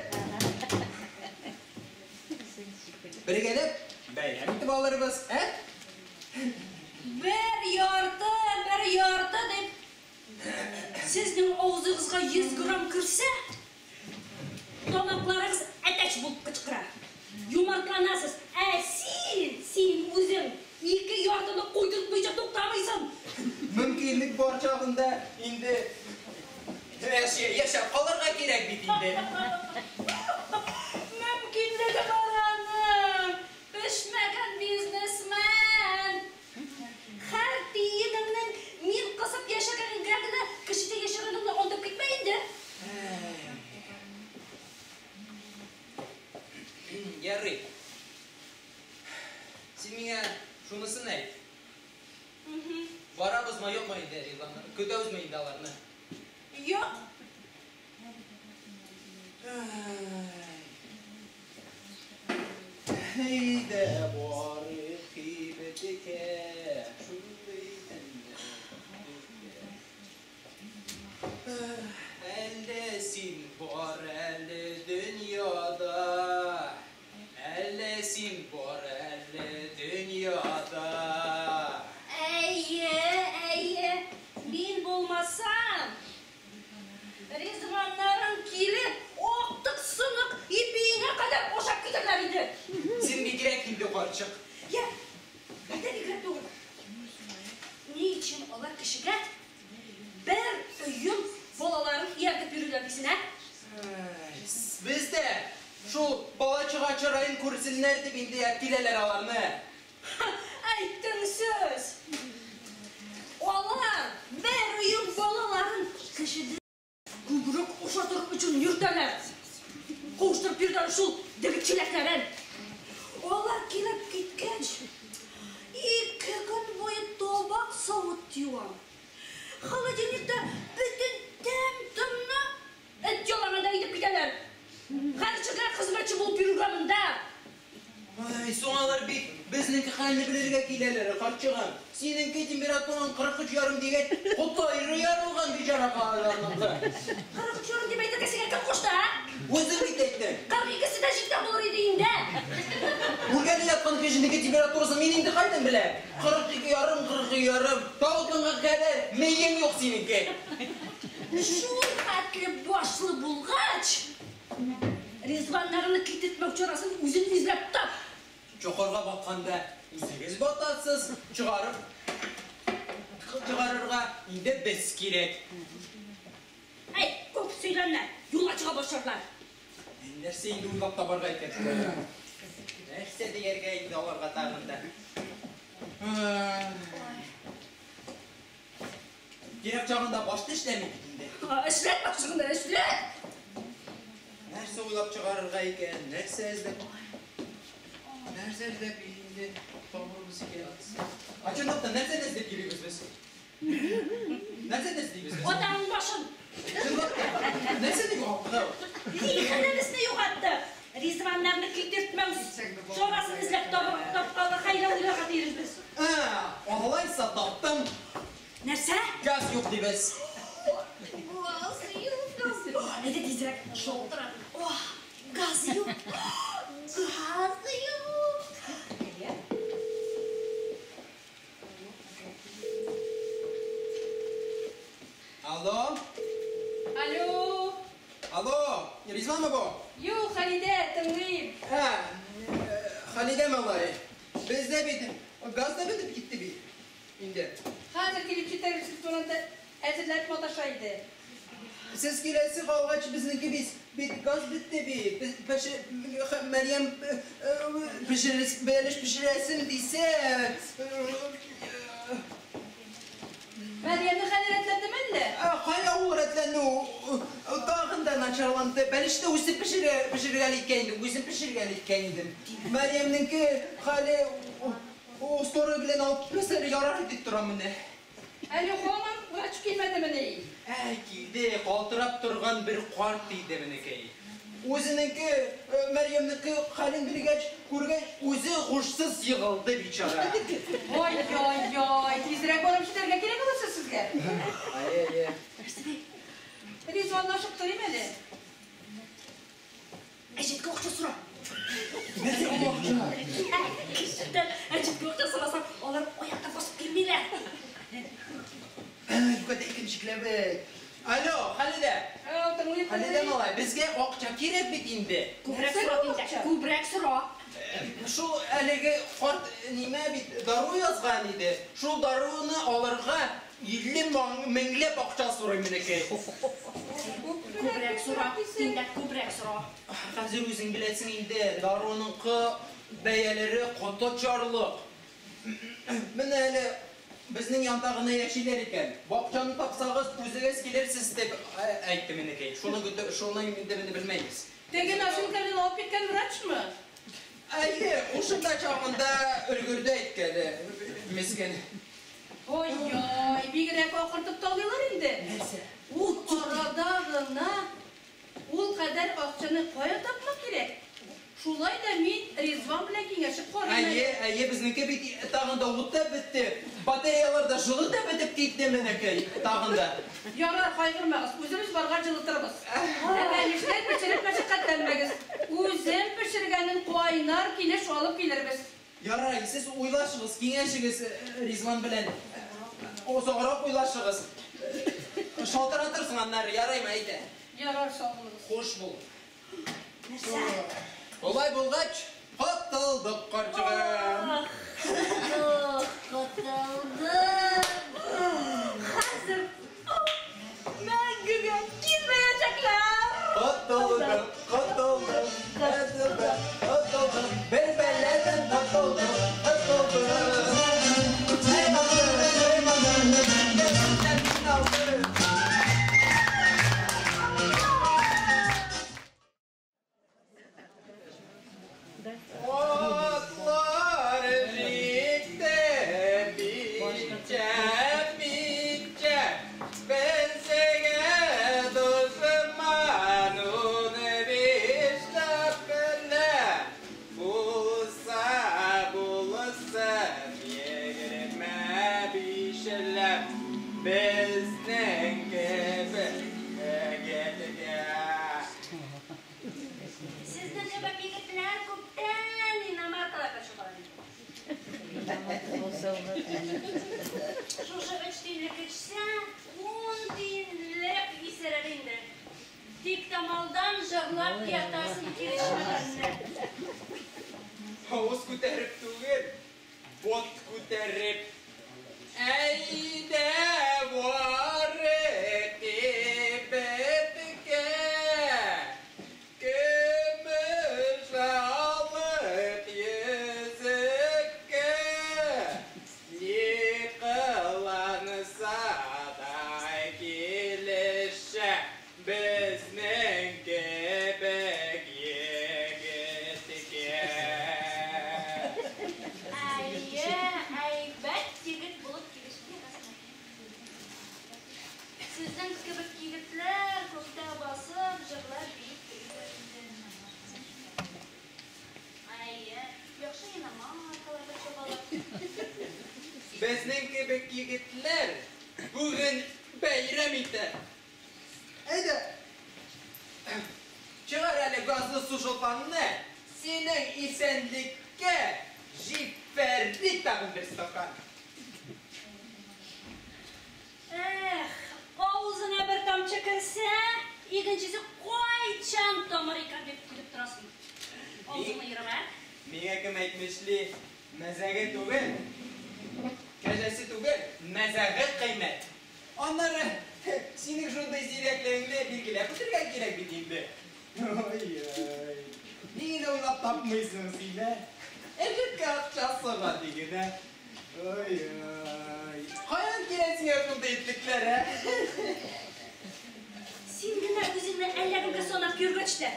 Бергәләп бәйрәм итеп алырбыз, ә? Бер ярты, бер ярты дип сезнең авызыгызга 100 грамм керсә, тамакларыгыз әтәч булып кычкыра. Юмартланасыз. Ә син, син үзең ике яртыны куйдыртмыйча туктамыйсың. Мөмкинлек бар чагында инде яшәп калырга кирәк бит инде. Мөмкинлеге бар аның. Пешмәгән бизнесмен. Һәр тиенеңнең мин кысып яшәгәнгә генә кешедә яшәгәнеңне онытып китмә инде. Ярый. Син миңа шунысын әйт. Барабызмы, юкмы инде, Ризваннар? Көтәбезме инде аларны? Юк. Әйдә барыйк кибеткә, шундый тәмле. Әллә син бар әле дөньяда, әллә син бар әле дөньяда. Әйе, әйе. Мин булмасам, Ризваннарың килеп, актык сынык ипиеңә кадәр ашап китәрләр иде. Син бигрәк инде, карчык. Я, бәдә бигрәк түгел. Ни өчен алар кешегә бер өем балаларын ияртеп йөриләр дисең, ә? Без дә шул бала-чага чыраен күрсеннәр дип инде киләләр аларны. Әйттең сүз. Алар бер өем балаларын кешедән күбрәк ашатыр өчен йөртәләр. Куштырып йөртәләр шул дегет чиләкләрен. Алар килеп киткәч, 2 көн буе табак савыт юам. Холодильникта бөтен тәм-томны эт яланында итеп китәләр. Һәр хезмәтче булып йөрергә монда. Ай, соң алар бит безнең хәлне белергә киләләр, карчыгым. Синеңке температураң 43,5 дигән, котлары ярылган бичара аларныкы. 43,5 дип әйтергә сиңа кем кушты, а? Үзең бит әйттең. 42-се дә җиткән булыр иде инде. Үлгәне яткан кешенеке температурасын мин инде кайдан беләм? 42,5, 42,5. Тавыкыңга кадәр миең юк синеңке. Шул хәтле башлы булгач, Ризваннарны китертмәү чарасын үзең эзләп тап. Чокырга батканда үзегез батасыз, чыгарырга инде без кирәк. Әй, күп сөйләнмә, юлга чыга башларлар. Нәрсә инде уйлап табарга икән шулай? Нәрсә дияргә инде аларга тагын да? Кирәк чагында башта эшләми бит инде. Эшләт башыңны, эшләт! Нәрсә уйлап чыгарырга икән, нәрсә эзләп? Нәрсә эзләп инде табырбыз икән? А чынлап та нәрсә эзләп йөрибез без? Нәрсә эзлибез без? Атаңның башын! Чынлап та, нәрсә дип югалтты? Зиһенебезне югалтты. Ризваннарны китертмәү чарасын эзләп тапканга хәйлә уйларга тиешбез. Алайса таптым. Нәрсә? Газ юк дибез. Газ юк, газ юк. Әйдә тизрәк шалтырат. Ох, газ юк. Газ юк. Алло? Алло? Алло, Ризванмы бу? Юк, Халидә, тыңлыйм. Ә, Халидә малай. Бездә бит газ да бетеп китте бит. Инде. Хәзер килеп җитәр, ресторанда әзерләп маташа иде. Сез киләсе калгач безнеке бит газ бетте бит. Без Мәрьям бәлеш пешерәсем дисә. Мәрьямне хәле рәтләндеме әллә? Кая ул рәтләнү? Тагын да начарланды. Бәлешне үзе пешергән икән инде, үзем пешергән икән идем. Мәрьямнеңке хәле скорый белән алып китмәсәләр ярар дип торам менә. Әле һаман врач килмәдемени? Ә, килде, калтырап торган бер карт иде менекәй. Үзенеңке, Мәрьямнеке хәлен белгәч, күргәч, үзе һушсыз егылды бичара. Ой-ой-ой, тизрәк барып җитәргә кирәк буласы сезгә. Ай-ай-ай. Ризванны ашыктырыйм әле. Әҗәткә акча сора. Нәрсә ул акча? Кешедән әҗәткә акча сорасаң, алар аякка басып килмиләр. Юкәдә икенче кләбек. Алло, Халидә. Тыңлыйм. Халидә малай, безгә акча кирәк бит инде. Күбрәк сора инде, күбрәк сора. Шул әлеге карт нимә бит дару язган иде. Шул даруны алырга 50 меңләп акча сорый минеке. Күбрәк сора, инде күбрәк сора. Хәзер үзең беләсең инде, даруныңкы бәяләре коты чарлык. Менә әле безнең янда гына яшиләр икән. Бакчаны тапсагыз, үзегез килерсез дип әйтте минекәй. Шуны көтеп, шуны инде менә белмәйбез. Теге носилка белән алып киткән врачмы? Әйе, ушында чагында өлгерде әйткәне, мескен. Ой-ой, бигрәк акыртып талыйлар инде. Нәрсә? Ул арада гына ул кадәр акчаны кая тапмак кирәк? Шулай да мин Ризван белән киңәшеп карыйм Әйе, әле. әйе, безнеке бит тагын да ут та бетте. Батареялар да жылы да бетеп китте менекәй, тагын да. Ярар, кайгырмагыз, үзебез баргач җылытырбыз. Ә бәлешләр пешереп мәшәкатьләнмәгез. Үзем пешергәнен кайнар килеш алып килербез. Ярар, сез уйлашыгыз, киңәшегез Ризван белән. Озаграк уйлашыгыз. Шалтыратырсың аннары, яраймы, әйдә. Ярар, сау булыгыз. Хуш бул. Нәрсә? Олай булгач, котылдык, карчыгым. Ах, котылдык. Хәзер мәңгегә килмәячәкләр. Котылдык, котылдык, котылдык, котылдык. Бер бәладән котылдык, котылдык. Эй, малай, эй, малай, бәладән алдык. Атлар җикте бичә, бичә, безгә дошман 15 ләп кенә булса, булсын 25 ләп, безнең кебек егеткә. Сезнең кебек егетләр күптән иномаркаларга чыгар инде. Шушы 3 тиенлек эчсә, 10 тиенлек исерер инде. Тиктомалдан җырлап ятасың килешмәгәнне. Авыз күтәреп түгел, бот күтәреп. Әйдә барып кибеткә, көмеш алып йөзеккә, ни кыланса да килешә безнең кебек егеткә. Әйе, әйбәт егет булып килеште. Сезнең кебек егетләр күктә басып, җырлап биеп йөриләр инде. Әйе, яхшы иномаркаларда чабалар. Безнең кебек егетләр бүген бәйрәм итә. Әйдә, чыгар әле газлы сушилкаңны, синең исәнлеккә җибәрдек тагын бер стакан. Эх, авызын тамчы керсә, икенчесе кайчан тамыр икән дип көтеп торасың. Авызыңны ерып, ә? Миңа кем әйтмешли, мәзәге түгел, кәҗәсе түгел, мәзәге кыйммәт. Аннары синең шундый зирәклегеңне билгеләп үтәргә кирәк бит инде. Ой-ой. Ни генә уйлап тапмыйсың син, ә? Элекке акчасы гади генә. Ой-ой. Каян килә сиңа шундый итлекләр, ә? Син генә үзеңне әллә кемгә санап йөргәч тә,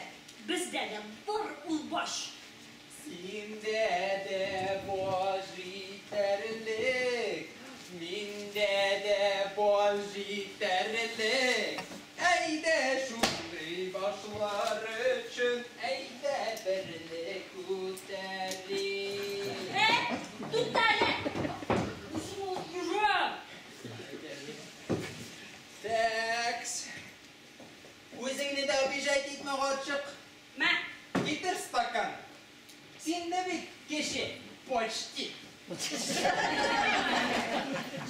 бездә дә бар ул баш. Синдә дә баш җитәрлек, миндә дә баш җитәрлек. Әйдә шундый башлар өчен, әйдә берлек күтәрик. Ә, тукта әле! Үзем алып йөрәм. Тәкс. Үзеңне дә обижать итмә, карчык. Мә. Китер стакан. Син дә бит кеше, почти.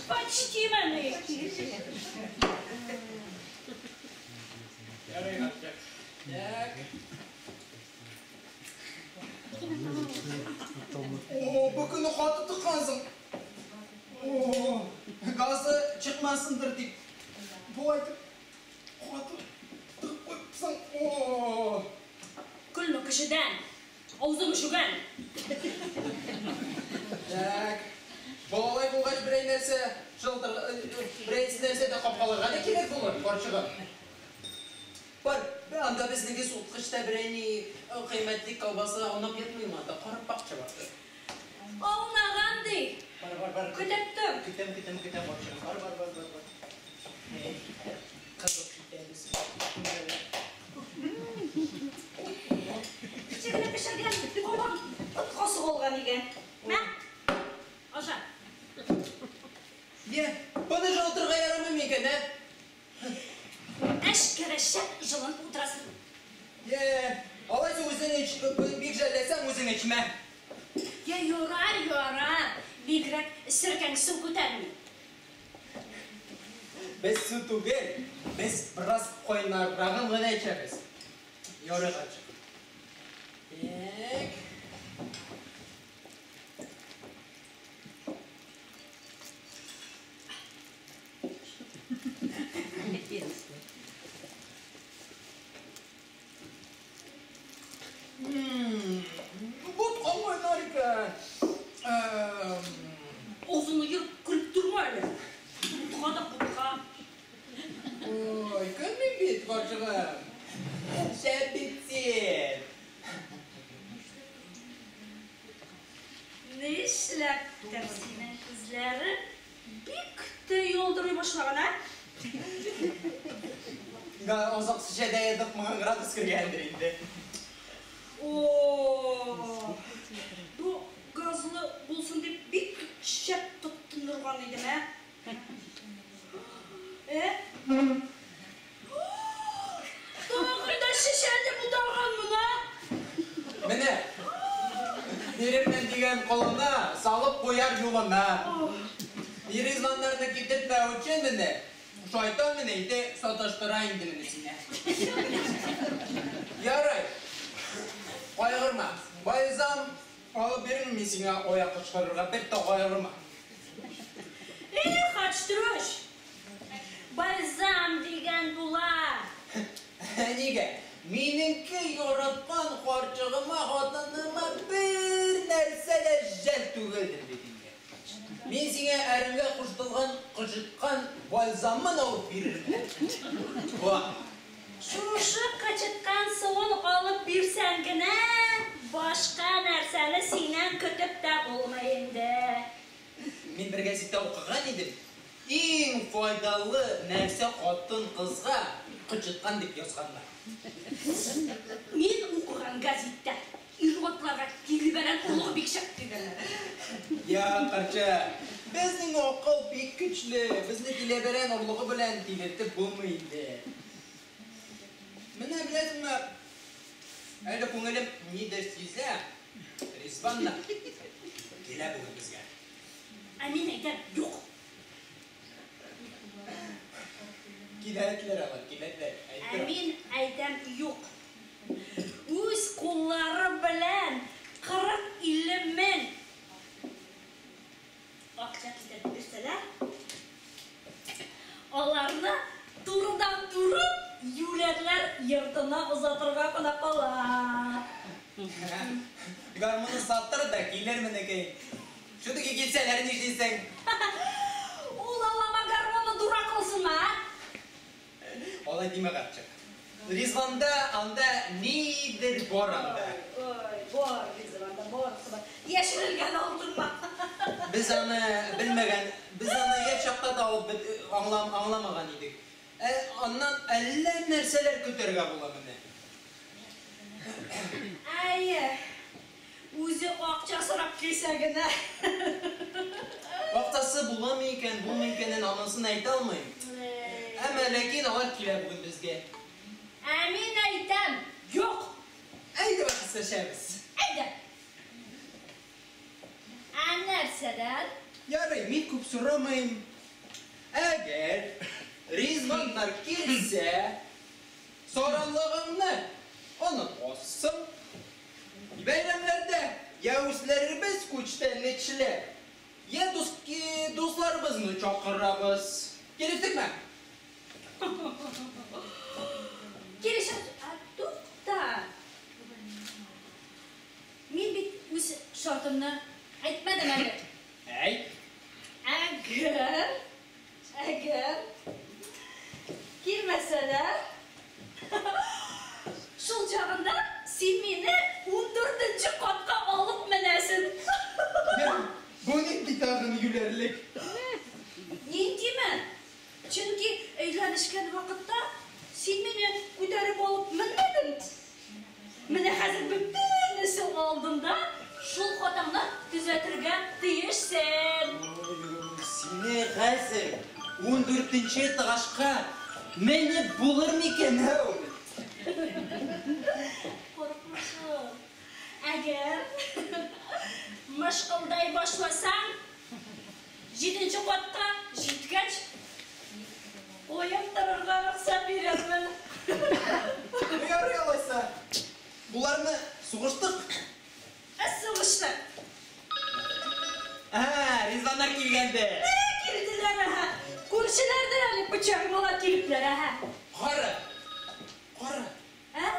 Почти мәни. Ярый, карчык. Так. О, бу көне каты тыккансың. О, газы чыкмасындыр дип. Болай итеп каты тыгып куйыпсың. О! Көлмә кешедән. Авызың өшегән. Так. Болай булгач берәй нәрсә шылтыр, берәй нәрсә дә капкаларга да кирәк булыр, карчыгым. Бар, анда безнең суыткычта берәй ни кыйммәтле колбаса аунап ятмыймы анда? Карап бакчы бар. Аунаган ди. Бар, бар, бар. Көтеп тор. Көтәм, көтәм, көтәм, карчыгым. Бар, бар, бар, бар, бар. Кызык китәбез. Кичә генә пешергән кабак боткасы калган икән. Мә. Аша. Йә, моны җылытырга ярамый микән, ә? Әшкәрәшәк җылынып утырасың. Йә, алайса үзең эч, бик жәлләсәң үзең эчмә. Йә, ярар, ярар. Бигрәк серкәң су күтәрми. Без су түгел, без бераз кайнаррагын гына эчәбез. Ярый, карчык. Так. Ботка кайнар икән. Авызыңны ерып көлеп торма әле. Ботка да ботка. Ой, көлмим бит, карчыгым. Шәп бит син. Нишләптер синең күзләрең бик тә ялтырый башлаган, ә? Озак шешәдә ятып моңа градус кергәндер инде. О, бу газлы булсын дип бик шәп тоттырган идем, ә? Ә? Тагын да шешәне бутаганмын, ә? Менә бирермен дигән колына салып куяр юлына. Ризваннарны китертмәү өчен менә шайтан менә инде саташтыра инде менә сине. Ярый. Кайгырма. Бальзам алып бирмим мин сиңа аяк кычкырырга, бер дә кайгырма. Эх, ачтырыш. Бальзам дигән була. Нигә? Минеңке яраткан карчыгыма, хатыныма бер нәрсә дә жәл түгелдер бит инде. Мин сиңа әремгә кушылган кычыткан бальзамын алып бирермен. Ва. Шушы кычыткан суын алып бирсәң генә, башка нәрсәне синнән көтеп тә булмый инде. Мин бер гәзиттә укыган идем. Иң файдалы нәрсә хатын-кызга кычыткан дип язганнар. Мин укыган гәзиттә ир-атларга тилебәрән орлыгы бик шәп дигәннәр. Я, карчык, безнең акыл бик көчле. Безне тилебәрән орлыгы белән тилертеп булмый инде. Менә беләсеңме, әле күңелем нидер сизә. Ризван да килә бүген безгә. Ә мин әйтәм, юк. Киләтләр алар, киләтләр. Ә мин әйтәм юк. Үз куллары белән 40-50 мең акча китереп бирсәләр, аларны турыдан-туры юләрләр йортына озатырга гына кала. Гармуны саттыр да килермен әкәй. Шундый килсәләр нишлисең? Ул алама гармуны дурак булсынмы, а? Алай димә, карчык. Ризванда анда нидер бар анда. Ой, бар Ризванда, барысы бар. Яшерелгән алтынмы? Без аны белмәгән, без аны яшь чакта да алып аңлам, аңламаган идек. Ә аннан әллә нәрсәләр көтәргә була менә. Әйе. Үзе акча сорап килсә генә. Акчасы буламы икән, булмый икәнен анысын әйтә алмыйм. Әмма ләкин алар килә бүген безгә. Ә мин әйтәм, юк. Әйдә бәхәсләшәбез. Әйдә. Ә нәрсәдән? Ярый, мин күп сорамыйм. Әгәр Ризваннар килсә, саранлыгыңны онытасың. Бәйрәмнәрдә я үзләребез күчтәнәчләр, я дусларыбызны чакырабыз. Килештекме? Килешеп, тукта. Мин бит үз шартымны әйтмәдем әле. Әйт. Әгәр килмәсәләр, шул чагында син мине 14нче катка алып менәсең. Бу нинди тагын юләрлек? Ниндиме? Чөнки өйләнешкән вакытта син мине күтәреп алып менмәдең. Менә хәзер бөтенесе алдында шул хатаңны төзәтергә тиешсең. Сине хәзер 14нче этажга менеп булыр микән, әү? Курыкма шул. Әгәр мышкылдай башласаң, 7нче катка җиткәч, куеп торырга рөхсәт бирермен. Ярый алайса. Буларны сугыштык. Ә сугыштык. Ә, Ризваннар килгәнде. Килделәр, әһә. Күршеләр дә әле пычагымала килепләр, әһә. Кара. Кара. Ә?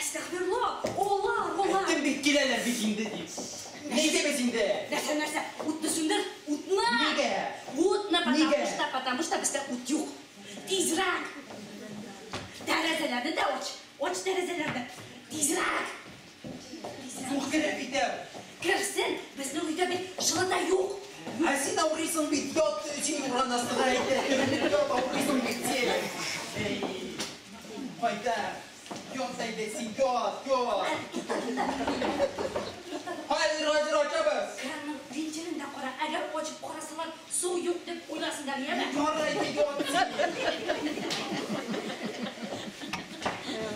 Әстәгъфирулла, олар, олар. Әйттем бит киләләр бит инде дип. Нидәбез инде? Нәрсә, нәрсә? Утны сүндер, утны. Нигә? Утны, потому Нигә? что, потому что бездә ут юк. Тизрәк. Тәрәзәләрне дә ач. Ач тәрәзәләрне. Тизрәк. Суык кереп китә. Керсен, безнең өйдә бит җылы да юк. Ә син авырыйсың бит, ят, син юрган астына әйтә, төренеп ят, авырыйсың бит син. Эй, кайда? Ят әйдә син, ят, ят. Хәзер, хәзер ачабыз. Кранның вентилен дә кара. Әгәр ачып карасалар, су юк дип уйласыннар, яме? Ярый, әйдә, ят син.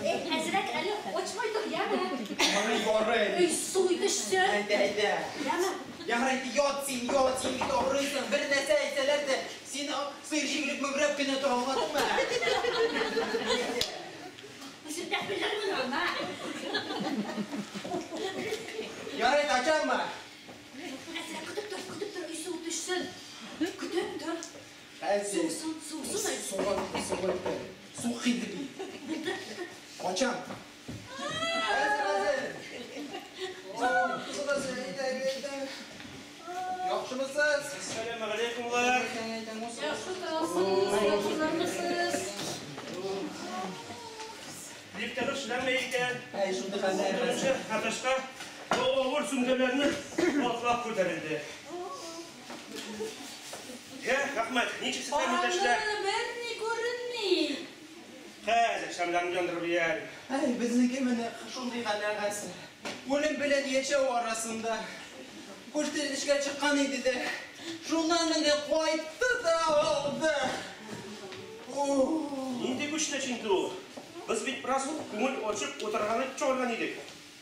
Эй, әзрәк әле ачмай тор, яме? Ярый, ярый. Эй, су төшсен. Әйдә, әйдә. Яме? Ярый, әйдә, ят син, ят син бит авырыйсың. Бер нәрсә әйтсәләр дә, син сыер җигелеп мөгрәп кенә тора, аңладыңмы? Үзем дә белермен аны. Ярый, ачаммы? Әзрәк көтеп тор, көтеп тор, ой, су төшсен. Көтеп тор. Хәзер. Сусын, сусын. Суга, суга. Су инде бит. Булды. Ачам. Хәзер, хәзер. Хәзер, әйдә, әйдә. Яхшымысыз? Әссәламү галәйкүмләр. Яхшы торасыз, яхшылармысыз? Лифтлар эшләмәй икән. Әй, шундый хәлләр. Беренче этажга авыр сүмгәләрне атлап күтәрелде. Я, рәхмәт, ничек сезгә иптәшләр? Караңгы, берни күренми. Хәзер шәмләрне яндырып җибәр. Әй, безнеке менә шундый хәлләр хәзер. Үлем белән яшәү арасында. Күрше эшкә чыккан иде дә. Шуннан менә кайтты да алды. Нинди күчтәч инде ул? Без бит бераз күңел ачып утырганы чыгарган идек.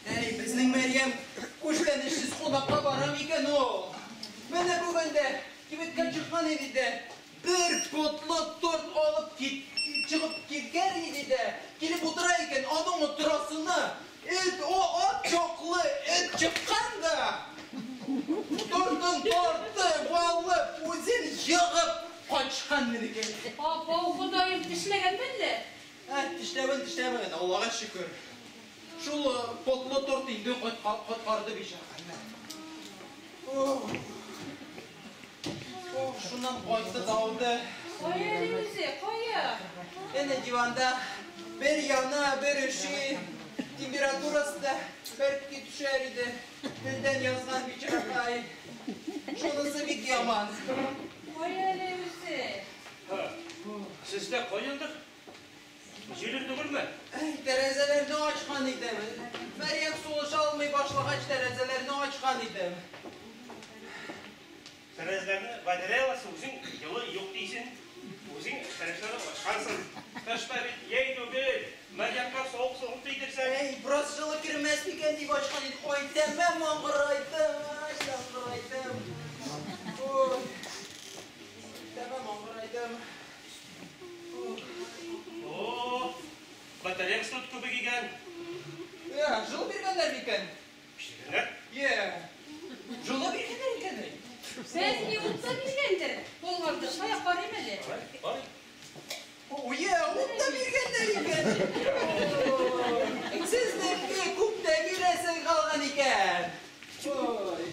Әй, безнең Мәрьям күчтәнәчсез кунакка барам икән ул. Менә бүген дә Кибеткә чыккан иде дә, бер потлы торт алып чыгып киткән иде дә, килеп утыра икән, аның утырасына эт, о, ат чаклы эт чыккан да, тортын тартып алып, үзен егып качкан микән. Апау, Ходаем, тешләгәнме әллә? Ә, тешләвен тешләмәгән, Аллага шөкер. Шул потлы торт инде коткарды бичараны. Ох, шуннан кайтты да алды. Кая әле үзе, кая? Әнә диванда бер яна, бер өши. Температурасы да бәлки төшәр иде. Телдән язган бичаракай. Шунысы бик яман. Кая әле үзе? Сездә каяндыр? Җиле түгелме? Әй, тәрәзәләрне ачкан идем. Мәрьям сулыш алмый башлагач, тәрәзәләрне ачкан идем. Тәрәзәләрне батареяласы үзең елы юк дисең. Үзең тәрәзәләрне ачкансың. Тышта бит җәй түгел. Мәрьямгә суык суык тидерсәң. Әй, бераз җылы кермәс микән дип ачкан идем. Ой, тәмам аңгырайдым. Ай, аңгырайдым. Ой, тәмам аңгырайдым. О, батарея тут күбек икән. Я, җылы биргәннәр микән? Биргәннәр. Е, җылы биргәннәр икән. Бәлки ут та биргәндер. Булгандыр. Кая карыйм әле. Карый. О, е, ут та биргәннәр икән. Сезнеңке күптән бирәсе калган икән. Ой,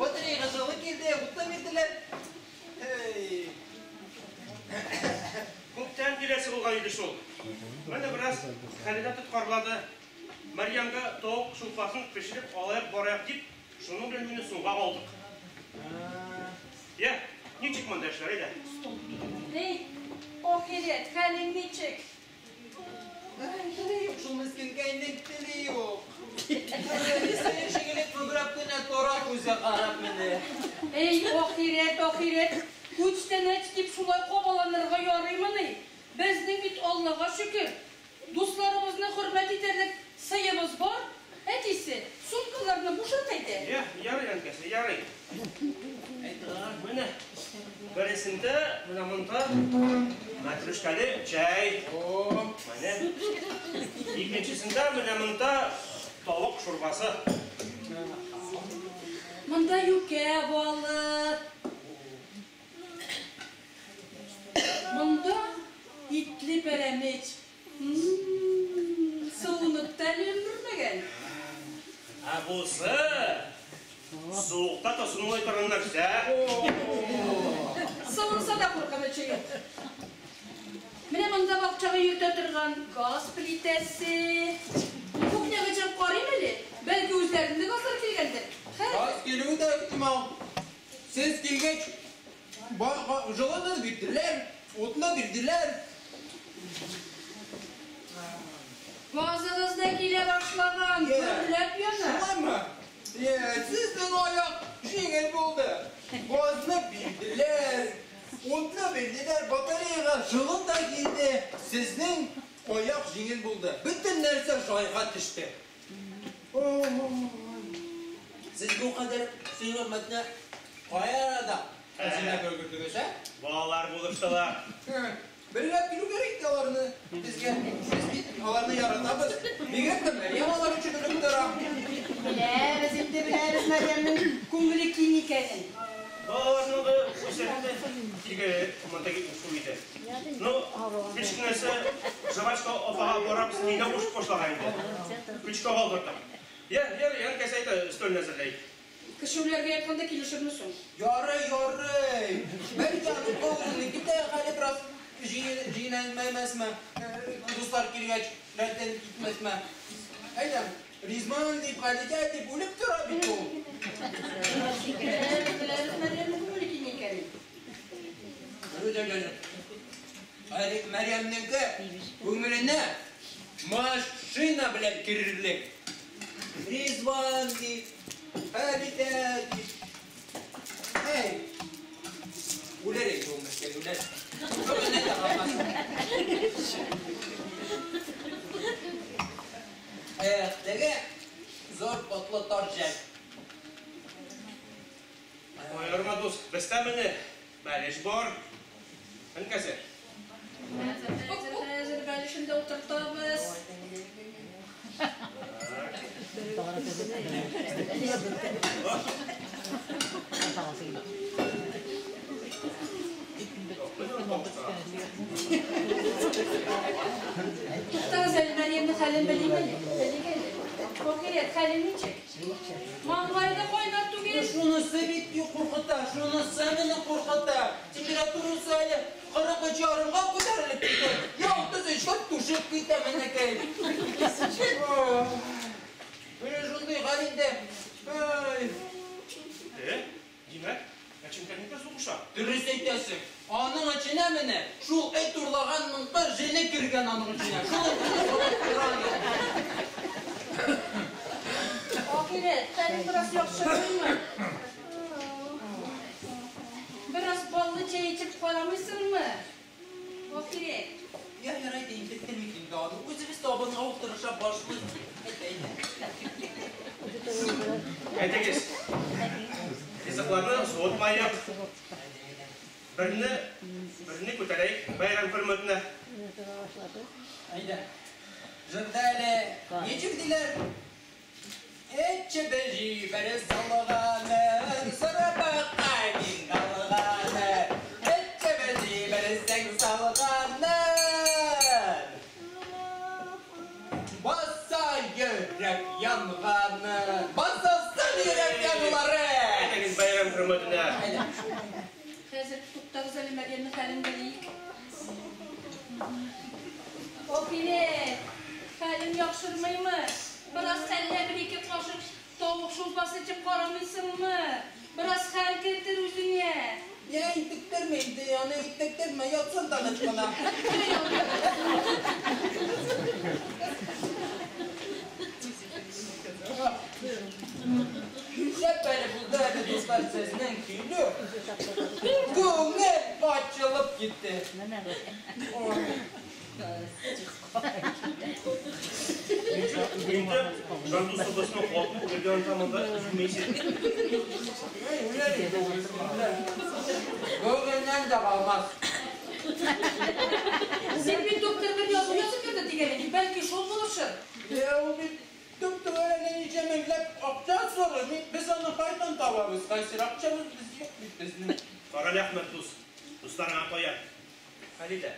батареяга җылы килде, ут та бирделәр. Эй. Күптән киләсе булган иде шул. Менә бераз хәлидә тоткарлады. Мәрьямгә тавык шулпасын пешереп алайык барайык дип, шуның белән мине соңга калдык. Я, ничек монда эшләр әйдә? Эй, ахирәт, хәлең ничек? Ай, теле юк шул мескенкәйнең, теле юк. Сыер шикелле күгрәп кенә тора күзе карап менә. Эй, ахирәт, ахирәт, күчтәнәч дип шулай кабаланырга ярыймыни? Безнең бит Аллага шөкер, дусларыбызны хөрмәт итәрлек сыебыз бар. Әтисе, сумкаларны бушат әйдә. Я, ярый, әнкәсе, ярый. Менә бересендә, менә монда мәтрүшкәле чәй. Менә. Икенчесендә менә монда тавык шурбасы. Монда юкә балы. Монда итле пәрәмәч. Суынып та әле өлгермәгән. Ә бусы суыкта та суынмый торган нәрсә. Суынса да куркынычы юк. Менә монда бакчага йөртә торган газ плитәсе. Кухняга чыгып карыйм әле. Бәлки үзләрендә газлар килгәндер. Хәзер. Газ килүе дә ихтимал. Сез килгәч, җылыны бирделәр, утны бирделәр. Газыгыз да килә башлаган, гөрләп яна. Шулаймы? Сезнең аяк җиңел булды. Газны бирделәр, утны бирделәр, батареяга җылы да килде. Сезнең аяк җиңел булды. Бөтен нәрсә җайга төште. Сез бу кадәр сый-хөрмәтне кая арада әзерләп өлгердегез, ә? Балалар булыштылар. Берләп килү кирәк инде аларны безгә. Без бит аларны яратабыз. Бигрәк тә Мәрьям алар өчен үлеп тора. Беләбез инде, беләбез Мәрьямнең күңеле киң икәнен. Балаларның да үзләренә дә килгән монда шул иде. Ну, кечкенәсе жвачка апага барабыз, нигә кушып башлаган инде. Көчкә калдырдык. Я, я, әнкәсе әйтә, өстәлне әзерләйек. Кеше үләргә ятканда килешерме соң? Ярый, ярый. Бәлки аның авызынныкы дә хәле бераз җиңеләнмәсме? Дуслар килгәч, рәттән китмәсме? Әйдә, Ризман дип, Халидә дип үлеп тора бит ул. Беләбез, беләбез Мәрьямнең күңеле киң икәнен. Мәрьямнеңке күңеленә машина белән керерлек. Ризван дип, Халидә дип. Әй, үләр инде ул мескен, үләр. Бүгеннән дә калмас. Эх, теге зур потлы торт җәл. Аерма дус, Бездә менә бәлеш бар. Әнкәсе. Хәзер бәлешен дә утыртабыз. Туктагыз әле, Мәрьямнең хәлен белим әле. Белик әле. Ахирәт, хәлең ничек? Маңгайда кайнар түгел. Шунысы бит куркыта, шунысы мине куркыта. Температурасы әле 43,5-га күтәрелеп китә. Я 33-кә төшеп китә менәкәй. Менә шундый хәл инде. Ай. Димәк, әченкәнекә сугыша. Дөрес әйтәсең. Аның эченә менә шул эт урлаган бер җене кергән аның эченә. Шул тора. Ахирәт, хәлең бераз яхшырдымы? Бераз баллы чәй эчеп карамыйсыңмы? Ахирәт. Я ярай да интектермик инде аны. Үзебез табынга утырыша башлыйк. Әйтегез. Ризыкларны суытмаек. Берне күтәрәйек бәйрәм хөрмәтенә. Әйдә. Җырда әле ничек диләр? Эчеп җибәр салганын, сорап мин алганы. Эчеп җибәрсәң салганын. Баса йөрәк янганы, басылсын йөрәк янулары. Әйтегез бәйрәм хөрмәтенә. Хәзер туктагыз әле, Мәрьямнең хәлен белик. Ахирәт, хәлең яхшырмыймы? Бераз хәллә бер-ике кашык тавык шулпасы эчеп карамыйсыңмы? Бераз хәл кертер үзеңә. Я интектермә инде, аны интектермә, ятсын тыныч кына. Шәп әле булды әле, дуслар, сезнең килү. Күңел ачылып китте. Инде жан дустыбызның хатын үлгән заманда өзелмейсең. Бүгеннән дә калмас. Син бит доктор бер язу язып бирде дигән идең, бәлки шул булышыр. Я ул бит төп-төгәл әллә ничә меңләп акча сорый. Без аны кайдан табабыз? Кайсы акчабыз без юк бит безнең. Карале, Әхмәт дус, дусларыңа кая. Халидә,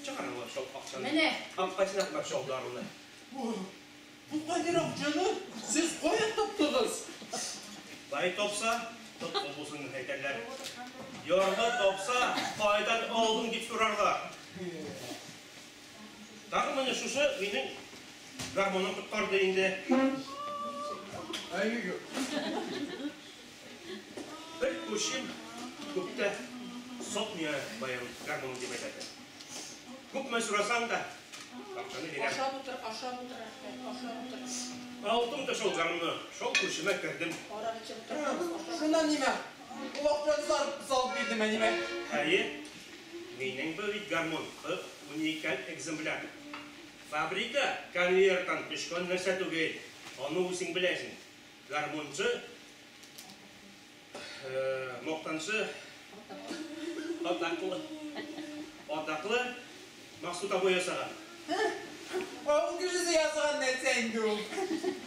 чыгар аңа шул акчаны. Менә. Апкайсын Әхмәт шул даруны. Бу кадәр акчаны сез каян таптыгыз? Бай тапса, тоткын булсын әйтәләр. Ярлы тапса, кайдан алдың дип сорарлар. Тагы менә шушы минем гармоным коткарды инде. Әйе. Бер күршем күптә сатмый баян гармоным дип әйтә. Күпме сорасаң да, акчаны бирәм. Ашап утыр, ашап утыр, Әхмәт, ашап утыр. Алдым да шул гармонны, шул күршемә кердем. Арак эчеп утырабыз, ашап. Шуннан нимә? Ул акчаны салып бирдеме, нимә? Әйе. Минем бу бит гармон уникаль экземпляр. Фабрика конвейердан төшкән нәрсә түгел. Аны үзең беләсең. Гармончы, мактанчы, атаклы Максут абый ясаган. Авыл кешесе ясаган нәрсә инде ул.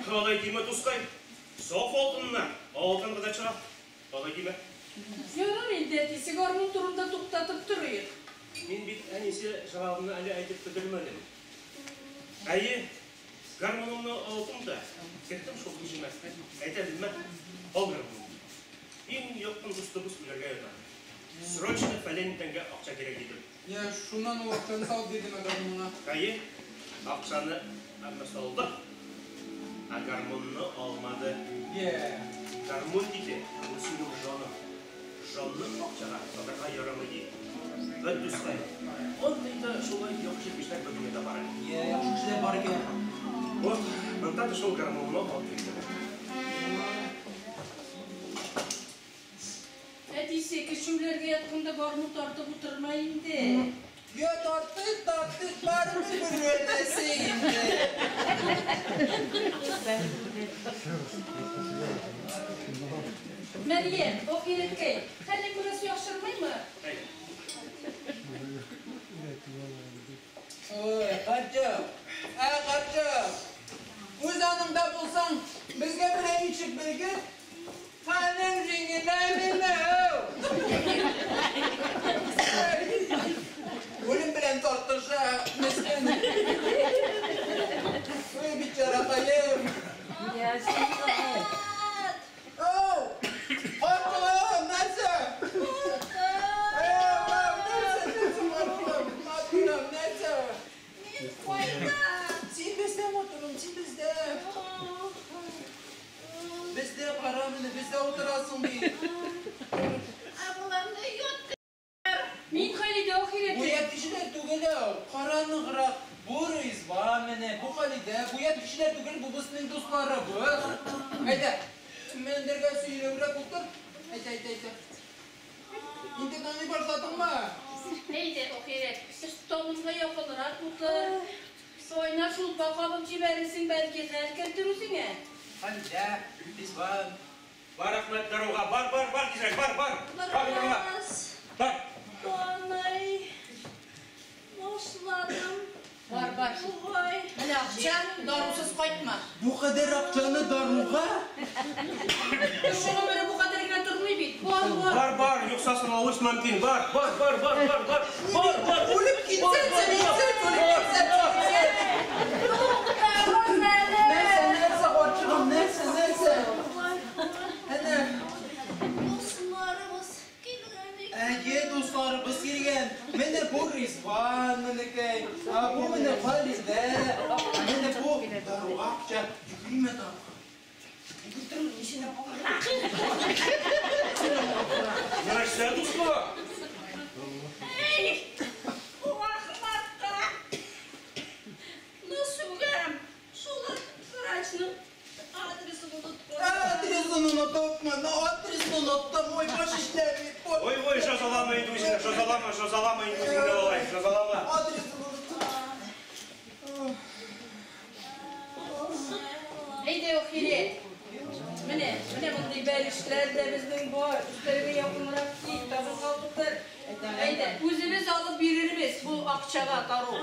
Алай димә, дускай. Саф алтыннан алтын гына чыга. Алай димә. Ярар инде, әтисе, гармун турында туктатып торыйк. Мин бит әнисе җавабымны әле әйтеп бетермәдем. Әйе, гармунымны алдым да, керттем шул күземә. Әйтә белмә, ал гармунымны. Иң якын дустыбыз үләргә ята. Срочно фәлән тәңгә акча кирәк иде. Я шуннан ул акчаны салып бирдеме гармунына? Әйе, акчаны әмма салды, ә гармунны алмады. Я. Гармун диде, бу синең җаның. Җанны акчага сатарга ярамый ди. Бер дускай, андый да шулай яхшы кешеләр бу дөньяда бар әле. Я, яхшы кешеләр бар икән. Вот, монда да шул гармунны алып килдем. Әтисе, кеше үләргә ятканда гармун тартып утырма инде. Я тартык, тартык, барыбер бер инде. Мәрьям, ахирәткәй, хәлең бераз яхшырмыймы? Ой, карчык, ә карчык, үз яныңда булсаң, безгә менә ничек белгез, хәлем җиңеләймиме? Үлем белән тартыша, мескен. Ой, бичаракаем. Оу, карчыгым, нәрсә? Нәрсә, нәрсә, матурым, матурым, нәрсә? Мин кайда? Син бездә, матурым, син бездә. Бездә кара менә, бездә утырасың бит. Ә боларны ят. Мин Халидә Бу ахирәткәй. ят кешеләр түгел ау. Кара ныграк. Бу Ризван менә, бу Халидә, бу ят кешеләр түгел, бу безнең дусларыбыз. Әйдә, мендәргә сөйләбрәк утыр. Әйдә, әйдә, әйдә. Инде таный башладыңмы? Әйдә, ахирәт, сез табынга якынрак утыр. Кайнар шулпа кабып җибәрерсең, бәлки хәл кертер үзеңә. Халидә, Ризван. Бар, Әхмәт, даруга, бар, бар, бар, тизрәк, бар, бар. Бар, даруга. Бераз Бар. таный башладым. Бар, бар. Бугай. Менә акча, дарусыз кайтма. Бу кадәр акчаны даруга? Кеше гомере бу кадәр генә тормый бит. Бар, бар. Бар, бар, юкса соңлавыш мөмкин. Бар, бар, бар, бар, бар, бар. Бар, бар. Үлеп китсәң, син үлеп китсәң, китсәң. Туктагыз әле. Нәрсә, нәрсә, карчыгым, нәрсә, нәрсә? Әнә. Дусларыбыз килгән икән. Әйе, дусларыбыз килгән. Менә бу Ризван менекәй, ә бу менә Халидә, менә бу даруга акча. Йөгермә даруга. Йөгертермен мин сине. Нәрсә, дуслар? Эй, бу ахмакка. Ну, сүгәм. Шул врачның адресын оныткан. Адресын онытыпмын, адресын оныттым. Ой, баш эшләми. Ой, ой, жазалама инде үзеңне, жазалама, жазалама инде үзеңне алай, жазалама. Адресын оныттым. Әйдә, ахирәт. Менә, менә мондый бәлешләр дә безнең бар. Өстәлгә якынрак кил, табынга утыр. Әйдә, үзебез алып бирербез бу акчага дару.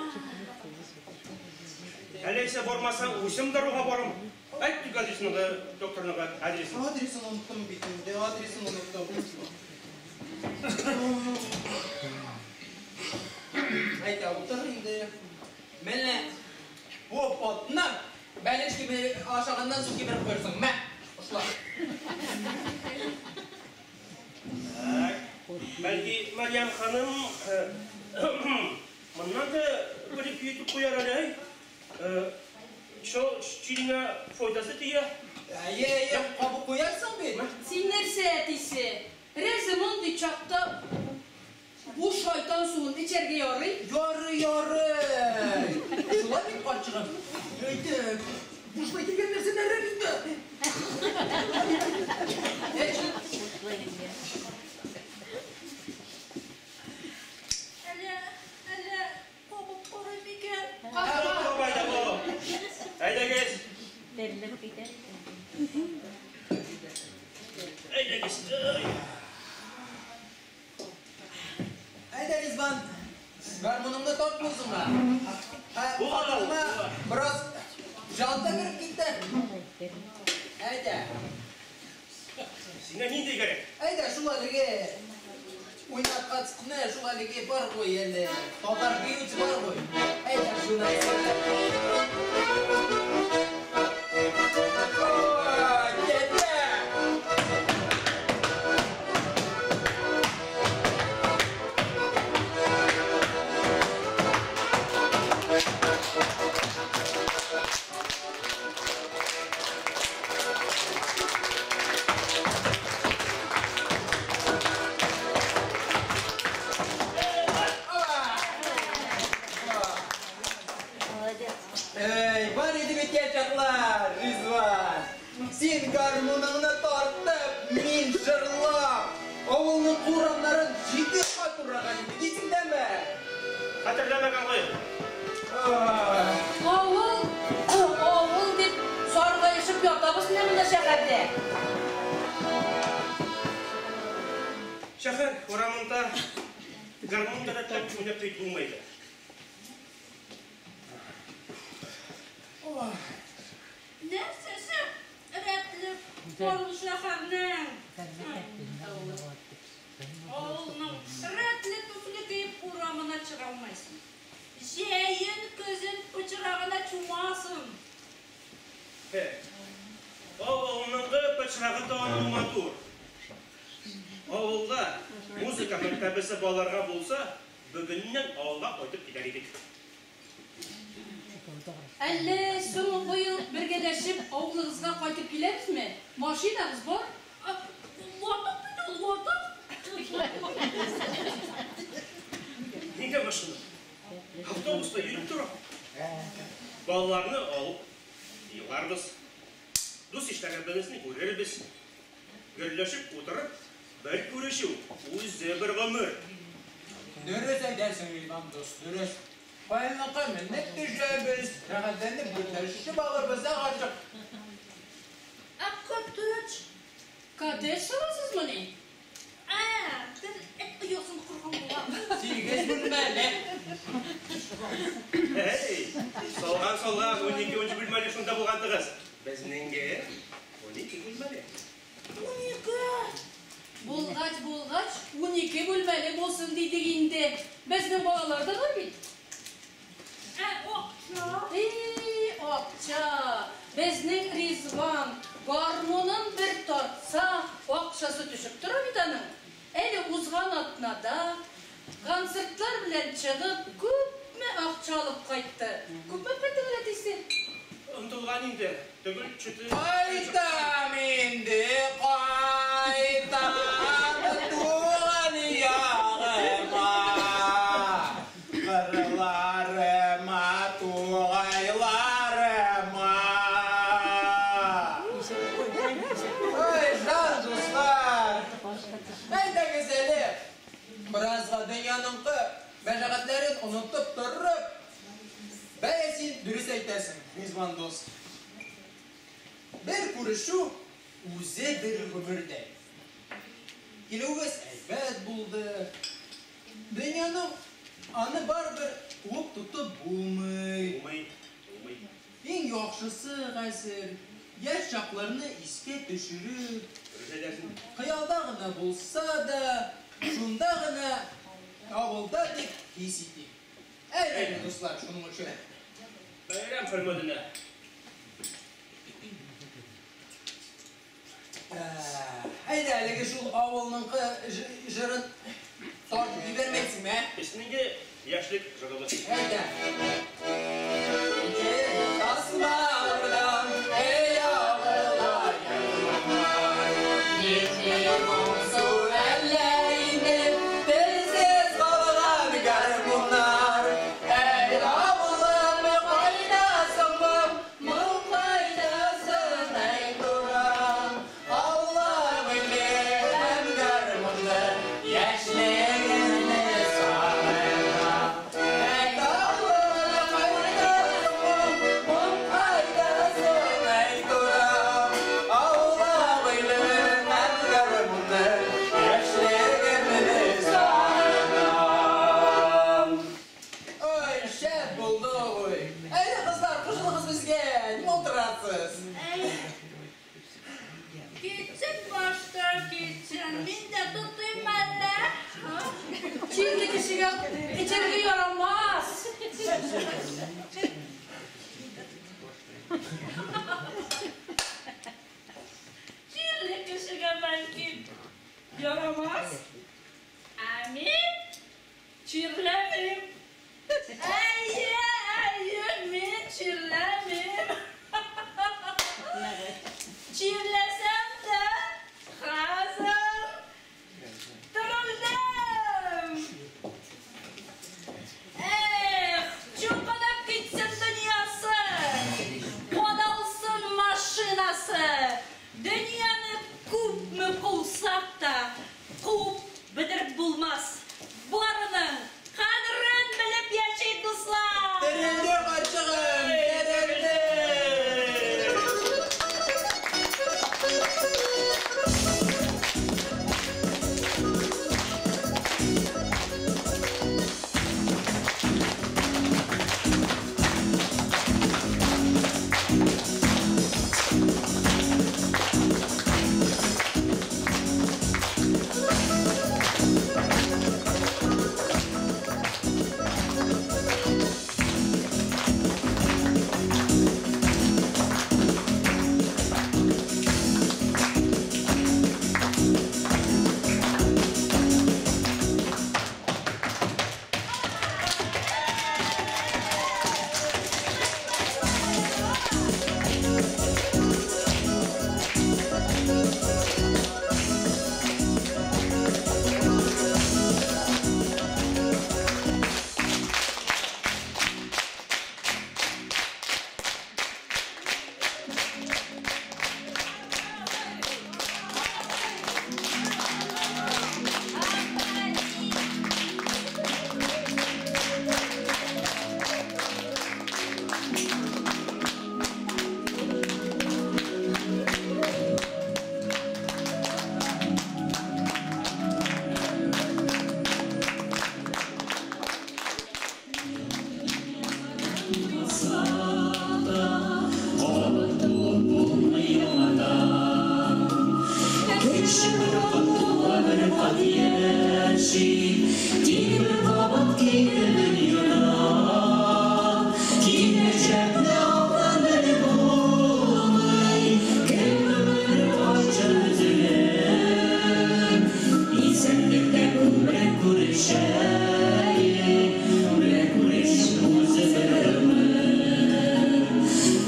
Әле исә бармасаң, үзем даруга барам. Әйт тик адресны, докторның адресын. Адресын оныттым бит инде, адресын оныттым. Әйдә, утыр инде. Менә бу потны бәлеш кибер ашаганнан соң кибереп куярсың. Мә, ошла. Так. Бәлки Мәрьям ханым моннан да бер йотып куяр әле, әй. Шул чиреңә файдасы тия. Әйе, әйе, кабып куярсың бит. Син нәрсә, әтисе? Рәзе мондый чакта бу шайтан суын эчәргә ярый? Ярый, ярый. Шулай бит, карчыгым. Әйдә, бушлай килгән нәрсәләр бит. Эч. Әле, әле кабып карыйм икән. Кабып әйдә бу. Әйдәгез. Әйдәгез. Ай. Әйдә, Ризван. Гармуныңны тартмыйсыңмы? Ә, Була, хатыныма була. бераз җан да кереп китте. Әйдә. Сиңа нинди кирәк? Әйдә, шул әлеге уйнаткан шул әлеге бар ғой әле. Татар биюче бар ғой. Әйдә, шуны Ой, китте! Эй, бар иде бит чаклар, Ризван. Син гармуныңны тартып, мин җырлап, авылның урамнарын җиде кат ураган идек, исеңдәме? Хәтерләмәгән гой. Ай, Авыл, авыл дип саргаешып ятабыз менә монда шәһәрдә. Гармунда да так уйнап та булмайды. Нәрсәсе рәтле авыл шәһәрнең? Авылның рәтле туфли киеп урамына чыга алмайсың. Җәен көзен пычрагына чумасың. Авылның пычрагы да аның матур. Авылда музыка мәктәбесе балаларга булса, бүгеннән авылга кайтып китәр идек. Әллә соң быел бергәләшеп авылыгызга кайтып киләбезме? Машинагыз бар? Ватык бит ул, ватык. Нигә машина? Автобуста йөреп тора. Балаларны алып еларбыз. Дус ишләребезне күрербез. Гөрләшеп утырып, бер күрешү, үзе бер гомер. Дөрес әйтәсең, Иван дус, дөрес. Каенлыкка менеп төшәбез, рәхәтләнеп гөрләшеп алырбыз, ә карчык. Ә коттедж? Коттедж саласызмыни? Ә, бер эт оясын корган була. 8 бүлмәле. Эй, салган салган 12 бүлмәле шунда булган тыгыз. Безнеңге 12 бүлмәле. 12? Булгач, булгач, 12 бүлмәле булсын дидек инде. Безнең балалар да бар бит. Ә, акча? Эй, акча! Безнең Ризван гармунын бер тартса, акчасы төшеп тора бит аның. Әле узган атнада концертлар белән чыгып, күпме акча алып кайтты. Күпме кайтты әтисе? Онытылган инде. Түгел чүте. Кайтам инде, кайтам туган ягыма. Кырларыма, тугайларыма. Ой, жан дуслар! Әйдәгез әле, беразга дөньяныңкы мәшәкатьләрен онытып торып, бәя син дөрес әйтәсең, Ризван дус. Бер күрешү үзе бер гомердәй. Килүегез әйбәт булды. Дөньяның аны барыбер куып тотып булмый. Булмый, булмый. Иң яхшысы хәзер яшь чакларны искә төшереп, Дөрес әйтәсең. хыялда гына булса да, шунда гына авылда дип хис итик. Әйдәгез, дуслар, шуның өчен. Бәйрәм хөрмәтенә. Әйдә, әлеге шул авылныңкы җырын тартып җибәрмәйсеңме, ә? Безнеңге яшьлек җырыбыз. Әйдә. Тасмалардан эй агыла еллар. Ничек моңсу әллә инде телсез калган гармуннар. Әй авылым, кайдасың, моң кайдасың, әй туран. Аллам илем гармунны, яшьлегемне сагынам. Әй авылым, кайдасың, моң кайдасың, әй туран. Аллам илем гармунны, яшьлегемне сагынам. Ой, шәп булды ғой. Әйдә, кызлар, кушылыгыз безгә, ниме утырасыз? Әй, китсен башта, китсен. Мин дә тотыйм әллә? Чирле кешегә эчәргә ярамас. Чирле кешегә бәлки ярамас. Ә мин чирләмим. Әйе, әйе, мин чирләмим. Чирләсәм дә хәзер терелдем. Ашыксак та, кабат туып булмый яңадан. Кеше бер кат туа, бер кат яши, тик бер кабат килде дөньядан. Киләчәкне алдан белеп булмый, кем гомере кайчан өзелер. Исәнлектә күбрәк күрешәек, бер күрешү үзе бер гомер.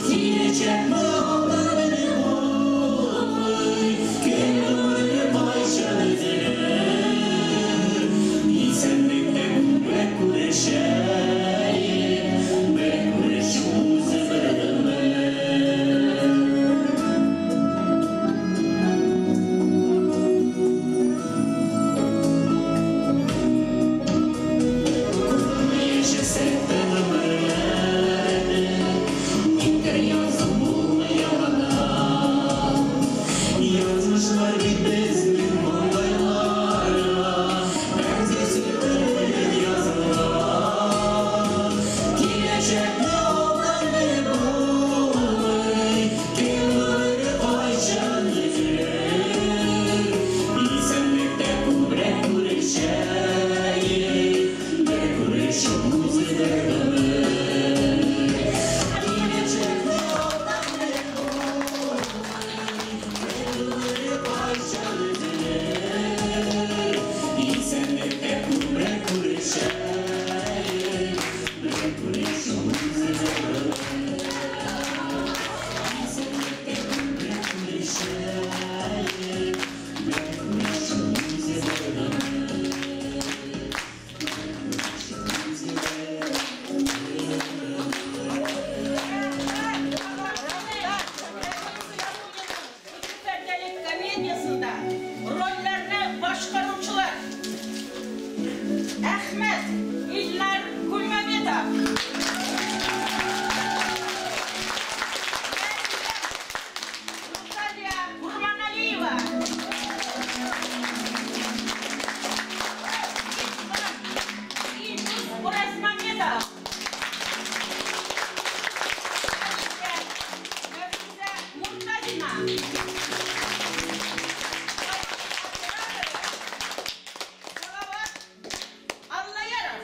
Киләчәкне алдан белеп булмый, кем гомере кайчан өзелер. Исәнлектә күбрәк күрешәек, бер күрешү үзе бер гомер. Күпме яшәсәк тә гомерләрне, никтер язып булмый яңадан. Язмышлар бит безнең маңгайларга газиз белән язылган. Киләчәкне алдан белеп булмый, кем гомере кайчан өзелер. Исәнлектә күбрәк күрешәек, бер күрешү үзе бер гомер. Киләчәкне алдан белеп булмый, кем гомере кайчан өзелер. Исәнлектә күбрәк күрешәек, бер күрешү үзе бер гомер. Исәнлектә күбрәк күрешәек, бер күрешү үзе бер гомер. Бер күрешү үзе бер Ике пәрдәле комедиясендә рольләрне башкаручылар: Әхмәт Илнар Гульмаметов, Рузалия Курманалиева, Ислам Илдус Уразмаметов, Мәфүзә Муртазина. Салават Аллаяров.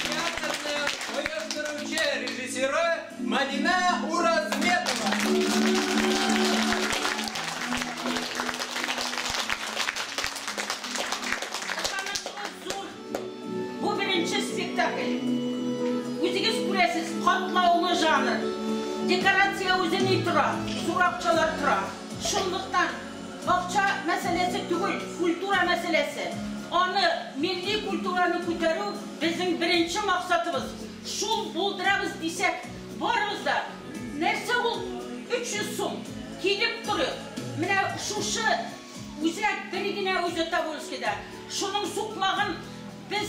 Театрның оештыручы режиссеры Мадина Уразметова. Ышанычлы зур. Бу беренче спектакль. Үзегез күрәсез, катлаулы жанр. Декорация үзе ни тора, зур акчалар тора. Шунлыктан акча мәсьәләсе түгел, культура мәсьәләсе. Аны милли культураны күтәрү безнең беренче максатыбыз. Шул булдырабыз дисәк, барыбыз да нәрсә ул 300 сум килеп торыйк. Менә шушы үзәк бер генә үзе Тобольскида. Шуның сукмагын без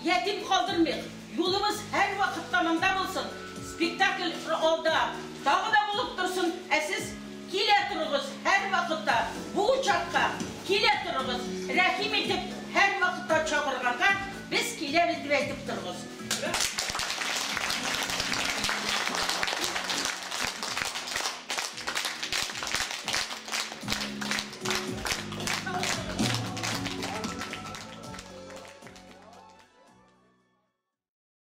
ятим калдырмыйк. Юлыбыз һәр вакытта монда булсын. Спектакль алда тагы да булып торсын. Ә сез килә торыгыз һәр вакытта бу учакка килә торыгыз. Рәхим итеп һәр вакытта чакырганга без киләбез дип әйтеп торыгыз.